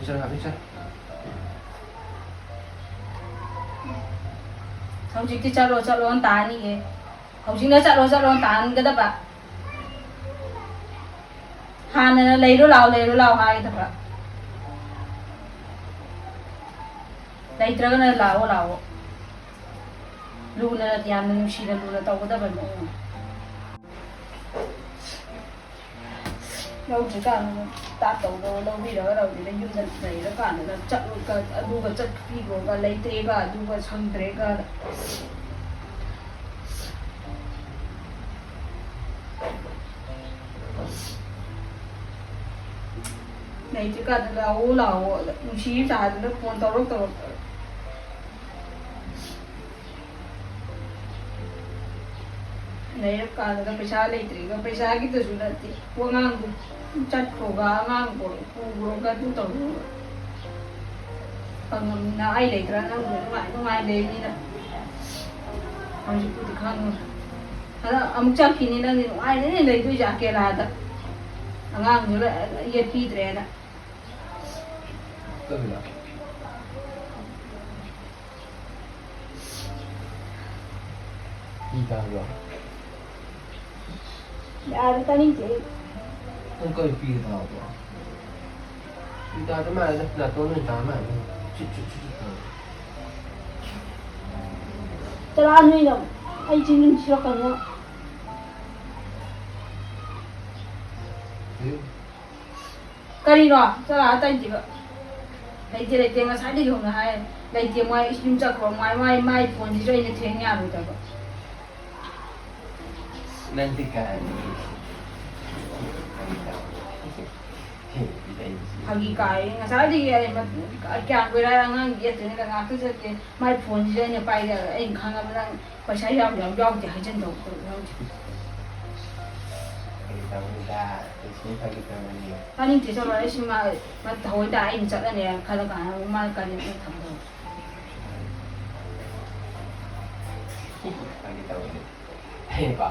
ꯆꯠꯂꯣ, ꯍꯥꯏꯐꯦꯠ ꯆꯠꯂꯣ꯫ ꯍꯧꯖꯤꯛꯇꯤ ꯆꯠꯂꯣ, ꯆꯠꯂꯣꯅ ꯇꯥꯅꯤꯌꯦ꯫ ꯍꯧꯖꯤꯛꯅ ꯆꯠꯂꯣ, ꯆꯠꯂꯣꯅ ꯇꯥꯍꯟꯒꯗꯕ꯫ ꯍꯥꯟꯅꯅ "ꯂꯩꯔꯣ ꯂꯥꯛꯑꯣ, ꯂꯩꯔꯣ ꯂꯥꯛꯑꯣ" ꯍꯥꯏꯒꯗꯕ꯫ ꯂꯩꯇ꯭ꯔꯒꯅ "ꯂꯥꯛꯑꯣ, ꯂꯥꯛꯑꯣ"꯫ ꯂꯨꯅ, ꯌꯥꯝꯅ ꯅꯨꯡꯁꯤꯅ ꯂꯨꯅ ꯇꯧꯒꯗꯕ ꯃꯑꯣꯡ꯫ ꯂꯧꯗ꯭ꯔꯤꯀꯥꯟꯗ ꯇꯥꯞ ꯇꯧꯗꯧ ꯂꯧꯕꯤꯔꯒ ꯂꯧꯕꯤꯔ ꯌꯨꯝꯗ ꯂꯩꯔꯀꯥꯟꯗ ꯆꯠꯂꯨꯒ ꯑꯗꯨꯒ ꯆꯠꯄꯤꯈꯣꯒ ꯂꯩꯇ꯭ꯔꯦꯒ ꯑꯗꯨꯒ ꯁꯪꯗ꯭ꯔꯦꯒ꯫ ꯂꯩꯇ꯭ꯔꯤꯀꯥꯟꯗ "ꯂꯥꯛꯑꯣ ꯂꯥꯛꯑꯣ" ꯅꯨꯡꯁꯤ ꯆꯥꯗꯅ ꯐꯣꯟ ꯇꯧꯔꯛ ꯇꯧꯔꯛ꯫ ꯂꯩꯔꯀꯥꯟꯗ ꯄꯩꯁꯥ ꯂꯩꯇ꯭ꯔꯤꯒ ꯄꯩꯁꯥꯒꯤꯗꯁꯨ ꯅꯠꯇꯦ꯫ ꯋꯥꯉꯥꯡꯗꯨ ꯆꯠꯈ꯭ꯔꯣꯒ ꯑꯉꯥꯡ ꯄꯨꯈ꯭ꯔꯣꯒ ꯑꯗꯨ ꯇꯧꯈ꯭ꯔꯣꯒ꯫ ꯈꯪꯉꯝꯅꯤꯅ ꯑꯩ ꯂꯩꯇ꯭ꯔꯥ ꯅꯪꯕꯨ ꯅꯨꯡꯉꯥꯏ ꯅꯨꯡꯉꯥꯏ ꯂꯩꯅꯤꯅ꯫ ꯍꯧꯖꯤꯛꯄꯨꯗꯤ ꯈꯪꯉꯨ꯫ ꯑꯗ ꯑꯃꯨꯛ ꯆꯠꯈꯤꯅꯤ ꯅꯪꯗꯤ ꯅꯨꯡꯉꯥꯏꯅ ꯂꯩꯗꯣꯏꯁꯦ ꯑꯀꯦꯂꯥꯗ꯫ ꯑꯉꯥꯡꯁꯨ ꯂ-, ꯌꯦꯠꯄꯤꯗ꯭ꯔꯦꯅ꯫ ꯀꯩꯅꯣ? ꯄꯤ ꯇꯥꯕ꯭ꯔꯣ? ꯌꯥꯔꯦ, ꯇꯥꯅꯤꯡꯗꯦ ꯑꯩ꯫ ꯅꯪ ꯀꯔꯤ ꯄꯤꯒꯦ ꯇꯥꯕ꯭ꯔꯣ? ꯄꯤ ꯇꯥꯗ ꯃꯥꯜꯂꯦꯗ, ꯅꯥꯇꯣꯟ ꯑꯣꯏꯅ ꯇꯥ ꯃꯥꯜꯂꯦ꯫ ꯆꯤꯠ, ꯆꯤꯠ, ꯆꯤꯠ, ꯆꯤꯠ ꯇꯧꯔꯦ꯫ ꯆꯠꯂꯛꯑꯅꯨ ꯑꯩꯅ꯫ ꯑꯩ ꯆꯤꯟ ꯊꯤꯔꯛꯀꯅꯤ ꯅꯪ꯫ ꯀꯩ? ꯀꯔꯤꯅꯣ? ꯆꯠꯂꯣ ꯑꯥ ꯇꯥꯏꯟꯗꯤꯕ꯫ ꯂꯩꯇꯦ, ꯂꯩꯇꯦ, ꯉꯁꯥꯏꯗꯒꯤ ꯍꯧꯅ ꯍꯥꯏ꯫ ꯂꯩꯇꯦ, ꯃꯥꯏ ꯌꯨꯝ ꯆꯠꯈ꯭ꯔꯣ, ꯃꯥꯏ, ꯃꯥꯏ, ꯃꯥꯏ ꯐꯣꯟꯁꯤꯁꯨ ꯑꯩꯅ ꯊꯦꯡ ꯌꯥꯔꯣꯏꯗꯕ꯫ ꯅꯪꯗꯤ ꯀꯥꯏ? ꯐꯥꯒꯤ ꯀꯥꯏ, ꯉꯁꯥꯏꯗꯒꯤ ꯑꯩ ꯃ-, ꯀꯌꯥꯝ ꯀꯨꯏꯔꯦ ꯑꯉꯥꯡ ꯌꯦꯠꯇꯣꯏꯅꯦ, ꯉꯥꯛꯇ ꯆꯠꯇꯦ꯫ ꯃꯥꯏ ꯐꯣꯟꯁꯤꯁꯨ ꯑꯩꯅ ꯄꯥꯏꯗꯕ, ꯑꯩꯅ ꯈꯪꯉꯕ ꯅꯪ ꯄꯩꯁꯥ ꯌꯥꯎ, ꯌꯥꯎ, ꯌꯥꯎꯗꯦ ꯍꯥꯏꯖꯤꯟꯗꯧ ꯌꯥꯎꯗꯦ꯫ ꯐꯥꯒꯤ ꯇꯧꯕꯅꯤꯗ, ꯂꯩꯁꯤꯅ ꯐꯥꯒꯤ ꯇꯧꯕꯅꯤ꯫ ꯇꯥꯅꯤꯡꯗꯦ, ꯆꯠꯂꯣ꯫ ꯑꯩ ꯁꯤ ꯃꯥ, ꯃꯥ ꯊꯑꯣꯏꯗ ꯑꯩꯅ ꯆꯠꯂꯅꯤ ꯈꯜꯂ ꯀꯥꯟꯗ ꯃꯥ ꯀꯔꯤ ꯑꯃꯨꯛ ꯊꯝꯗꯧ꯫ ꯐꯥꯒꯤ ꯇꯧꯕꯅꯤ꯫ ꯍꯦ ꯀꯣ꯫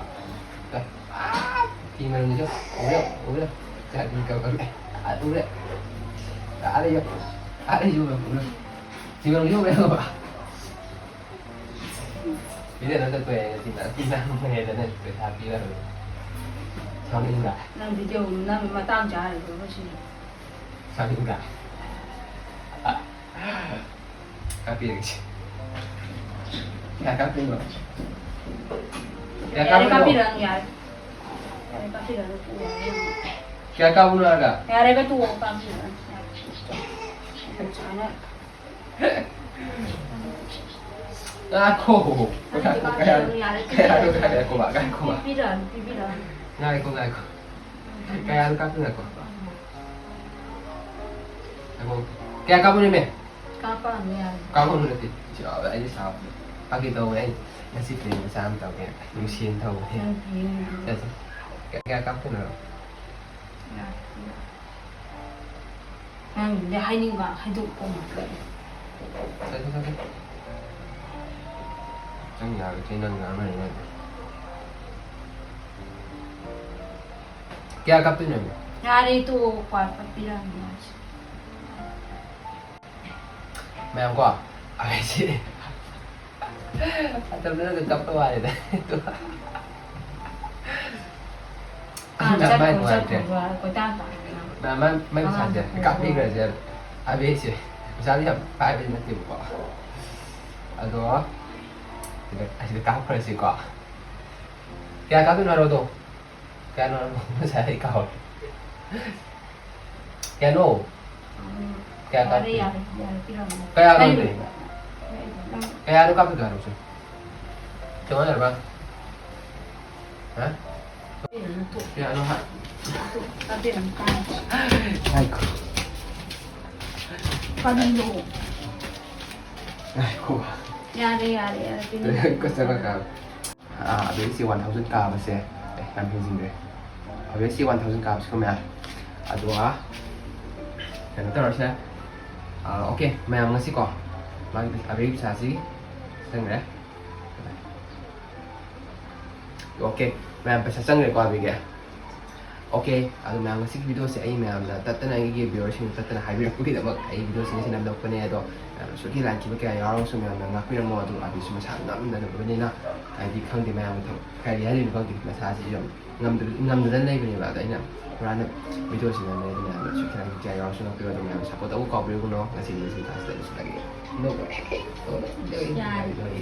ꯑꯥ, ꯐꯤ ꯃꯔꯝꯗꯁꯨ ꯎꯔꯦ, ꯎꯔꯦ꯫ ꯐꯥꯒꯤ ꯇꯧꯕꯅꯤ꯫ ꯑꯥ, ꯎꯔꯦ꯫ ꯑꯥꯗ ꯌꯣ-, ꯑꯥꯗ ꯌꯣꯜꯂꯝꯕꯗꯣ꯫ ꯁꯤꯂꯣꯡ ꯌꯣꯜꯂꯦ ꯍꯥꯏꯕ꯫ ꯄꯤꯔꯦ ꯅꯪ ꯆꯠꯄ ꯌꯥꯏ, ꯉꯁꯤ ꯅꯪ, ꯅꯪ ꯐꯪꯉꯦꯗ ꯅꯪ ꯄꯩꯁꯥ ꯄꯤꯔꯔꯣꯏ꯫ ꯁꯥꯎꯅꯤꯡꯕ꯭ꯔꯥ? ꯅꯪ ꯚꯤꯗꯤꯑꯣ ꯅꯝꯕ ꯃꯇꯥꯡ ꯆꯥꯔꯤꯕ꯭ꯔꯣ ꯉꯁꯤ? ꯁꯥꯎꯅꯤꯡꯕ꯭ꯔꯥ? ꯀꯥꯞꯄꯤꯔꯒꯦ꯫ ꯀꯌꯥ ꯀꯥꯞꯇꯣꯏꯅꯣ? ꯀꯌꯥ ꯌꯥꯔꯦ, ꯀꯥꯞꯇꯣꯏꯅꯣ? ꯀꯥꯞꯄꯤꯔꯛꯑꯅꯨ, ꯌꯥꯔꯦ꯫ ꯌꯥꯔꯦ, ꯀꯥꯞꯄꯤꯔꯛꯑꯅꯨ, ꯇꯣꯛꯑꯣ꯫ ꯀꯌꯥ ꯀꯥꯞꯄꯅꯣ ꯍꯥꯏꯔꯒ? ꯌꯥꯔꯦꯕ, ꯇꯣꯛꯑꯣ, ꯀꯥꯞꯄꯤꯔꯛꯑꯅꯨ, ꯌꯥꯔꯦ꯫ ꯁꯨꯃꯥꯏꯅ ꯉꯥꯏꯈꯣ꯫ ꯅꯪ ꯉꯥꯏꯈꯣ, ꯀꯥꯞꯄꯤꯔꯛꯑꯅꯨ, ꯀꯌꯥꯅꯣ? ꯌꯥꯔꯦ, ꯀꯌꯥꯅꯣ? ꯄꯤꯕꯤꯔꯛꯑꯅꯨ꯫ ꯉꯥꯏꯈꯣꯕ, ꯉꯥꯏꯈꯣꯕ꯫ ꯄꯤꯕꯤꯔꯛꯑꯅꯨ, ꯄꯤꯕꯤꯔꯛꯑꯅꯨ꯫ ꯉꯥꯏꯈꯣ, ꯉꯥꯏꯈꯣ꯫ ꯀꯌꯥꯅꯣ ꯀꯥꯞꯄꯤꯔꯛꯑꯣ꯫ ꯉꯥꯏꯈꯣ꯫ ꯀꯌꯥ ꯀꯥꯞꯄꯅꯣ, ꯏꯃꯦ? ꯀꯥꯞꯄꯛꯑꯅꯨ, ꯌꯥꯔꯦ꯫ ꯀꯥꯞꯄꯛꯑꯅꯨ ꯅꯠꯇꯦ꯫ ꯁꯤ, ꯑ, ꯑꯩꯗꯤ ꯁꯥꯎ-, ꯐꯥꯒꯤ ꯇꯧꯕꯅꯦ꯫ ꯑꯩ ꯉꯁꯤ ꯄ꯭ꯔꯦꯡ ꯃꯆꯥ ꯑꯃ ꯇꯧꯒꯦ꯫ ꯅꯨꯡꯁꯤꯅ ꯇꯧꯕꯅꯦ꯫ ꯅꯪ ꯄ꯭ꯔꯦꯡ ꯆꯠꯁꯦ꯫ ꯀꯌꯥ, ꯀꯌꯥ ꯀꯥꯞꯇꯣꯏꯅꯣ? ꯌꯥꯔꯦ꯫ ꯅꯪꯗꯤ ꯍꯥꯏꯅꯤꯡꯕ ꯍꯥꯏꯗꯣꯛꯄ ꯉꯝꯗꯦ꯫ ꯆꯠꯁꯦ, ꯆꯠꯁꯦ꯫ ꯅꯪ ꯌꯥꯔꯣꯏꯗ꯭ꯔꯦ, ꯅꯪ ꯉꯥꯡꯅꯔꯤ ꯃꯌꯥꯝꯗꯣ꯫ ꯀꯌꯥ ꯀꯥꯞꯇꯣꯏꯅꯣ? ꯌꯥꯔꯦ, ꯇꯣꯛꯑꯣ, ꯀ꯭ꯋꯥ ꯀꯥꯞꯄꯤꯔꯛꯑꯅꯨ ꯍꯥꯏꯁꯦ꯫ ꯃꯌꯥꯝ ꯀꯣ, ꯑꯩꯁꯦ ꯑꯇꯣꯞꯄꯗ ꯀꯞꯄ ꯋꯥꯔꯦꯗ꯫ ꯑꯥ, ꯃꯥꯏ ꯆꯠꯈ꯭ꯔꯣ, ꯅꯨꯡꯉꯥꯏꯇ꯭ꯔꯦ꯫ ꯆꯠꯈ꯭ꯔꯣ, ꯀꯣꯏꯇꯥꯟ ꯇꯥꯟꯅꯗꯅ꯫ ꯃꯥ-, ꯃꯥꯏ, ꯃꯥꯏ ꯄꯩꯁꯥꯁꯦ ꯑꯉꯥꯡꯗꯣ ꯄꯨꯔꯒ꯫ ꯀꯥꯞꯄꯤꯈ꯭ꯔꯁꯦ꯫ ꯑꯕꯦꯁꯦ ꯄꯩꯁꯥꯗꯤ ꯌꯥꯝ ꯄꯥꯏꯕꯗꯤ ꯅꯠꯇꯦꯕꯀꯣ꯫ ꯑꯗꯣ ꯁꯤꯗ, ꯑꯁꯤꯗ ꯀꯥꯞꯈ꯭ꯔꯁꯤꯀꯣ꯫ ꯀꯌꯥ ꯀꯥꯞꯇꯣꯏꯅꯣ ꯍꯥꯏꯔꯣ ꯑꯗꯣ꯫ ꯀꯌꯥꯅꯣ ꯉꯁꯥꯏ ꯑꯩ ꯀꯥꯎꯔꯦ꯫ ꯀꯌꯥꯅꯣ? ꯎꯝ, ꯀꯌꯥ ꯌꯥꯔꯦ, ꯀꯥꯞꯇꯣꯏꯅꯣ? ꯌꯥꯔꯦ, ꯌꯥꯔꯦ, ꯄꯤꯔꯝꯃꯣ꯫ ꯀꯌꯥꯅꯣ ꯀꯔꯤ? ꯍꯥꯏꯕꯅꯦ? ꯅꯪ ꯀꯌꯥꯅꯣ ꯀꯥꯞꯇꯣꯏꯗꯣ ꯍꯥꯏꯔꯣ ꯁꯦ꯫ ꯀꯃꯥꯏꯅ ꯍꯥꯏꯕ? ꯍꯥ? ꯄꯤꯔꯝꯃꯣ, ꯇꯣꯛ꯫ ꯀꯌꯥꯅꯣ ꯍꯥꯏ-, ꯇꯣꯛ, ꯀꯥꯞꯄꯤꯔꯝꯃꯣ, ꯀꯥꯞꯄꯤꯔꯝꯃꯣ꯫ ꯉꯥꯏꯈꯣ꯫ ꯀꯔꯤꯅꯣ? ꯉꯥꯏꯈꯣ꯫ ꯌꯥꯔꯦ, ꯌꯥꯔꯦ, ꯌꯥꯔꯦ, ꯄꯤꯔꯝꯃꯣ꯫ ꯀꯆꯥ ꯀꯆꯥ꯫ ꯑꯥ, ꯑꯗꯒꯤ ꯁꯤ one thousand ꯀꯥꯕꯁꯦ, ꯑꯦ, ꯌꯥꯝ ꯍꯦꯟꯖꯤꯟꯈ꯭ꯔꯦ꯫ ꯑꯗꯒꯤ ꯁꯤ one thousand ꯀꯥꯕꯁꯤꯀꯣ ꯃꯌꯥꯝ꯫ ꯑꯗꯨꯒ ꯀꯩꯅꯣ ꯇꯧꯔꯁꯦ꯫ ꯑꯥ, okay, ꯃꯌꯥꯝ ꯉꯁꯤꯀꯣ, ꯃꯥꯒꯤ ꯑꯕꯦꯒꯤ ꯄꯩꯁꯥꯁꯤ ꯆꯪꯈ꯭ꯔꯦ꯫ Okay, ꯃꯌꯥꯝ ꯄꯩꯁꯥ ꯆꯪꯈ꯭ꯔꯦꯀꯣ ꯑꯕꯦꯒꯤ꯫ ꯑꯣꯀꯦ, ꯑꯗꯣ ꯃꯌꯥꯝ, ꯉꯁꯤꯒꯤ ꯚꯤꯗꯤꯑꯣꯁꯦ ꯑꯩ ꯃꯌꯥꯝꯅ ꯇꯠꯇꯅ, ꯑꯩꯒꯤ ꯚꯤꯌꯔꯁꯤꯡꯅ ꯇꯠꯇꯅ ꯍꯥꯏꯕꯤꯔꯛꯄꯒꯤꯗꯃꯛ ꯑꯩ ꯚꯤꯗꯤꯑꯣꯁꯦ ꯉꯁꯤ ꯅꯝꯂꯛꯄꯅꯦ꯫ ꯑꯗꯣ ꯃꯌꯥꯝꯅ ꯁꯣꯏꯈꯤ ꯂꯥꯟꯈꯤꯕ ꯀꯌꯥ ꯌꯥꯎꯔꯒꯁꯨ ꯃꯌꯥꯝꯅ ꯉꯥꯛꯄꯤꯔꯝꯃꯣ꯫ ꯑꯗꯣ ꯑꯕꯤꯁꯨ ꯃꯁꯥ ꯉꯝꯗꯅꯕꯅꯤꯅ, ꯍꯥꯏꯗꯤ ꯈꯪꯗꯦ, ꯃꯌꯥꯝꯒꯤ ꯊꯕꯛ ꯀꯔꯤ ꯍꯥꯏꯗꯣꯏꯅꯣ ꯈꯪꯗꯦ, ꯃꯁꯥꯁꯤ ꯌꯥꯝ ꯉꯝꯗ-, ꯉꯝꯗꯗꯅ ꯂꯩꯕꯅꯦꯕ꯫ ꯑꯗꯣ ꯑꯩꯅ ꯍꯨꯔꯥꯟꯅ ꯚꯤꯗꯤꯑꯣꯁꯤ ꯅꯝꯃꯦ꯫ ꯑꯗꯣ ꯃꯌꯥꯝꯅ ꯁꯣꯏꯈꯤ ꯂꯥꯟꯈꯤꯕ ꯀꯌꯥ ꯌꯥꯎꯔꯁꯨ ꯉꯥꯛꯄꯤꯔꯣ꯫ ꯑꯗꯣ ꯃꯌꯥꯝꯅ ꯁꯞꯄꯣꯔꯠ ꯇꯧꯕ ꯀꯥꯎꯕꯤꯔꯨꯒꯅꯣ꯫ ꯉꯁꯤꯒꯤ ꯉꯁꯤ ꯀ꯭ꯂꯥꯁꯇ ꯂꯣꯏꯁꯤꯜꯂꯒꯦ꯫ ꯅꯣꯛꯄ꯫ ꯌꯥꯔꯦ꯫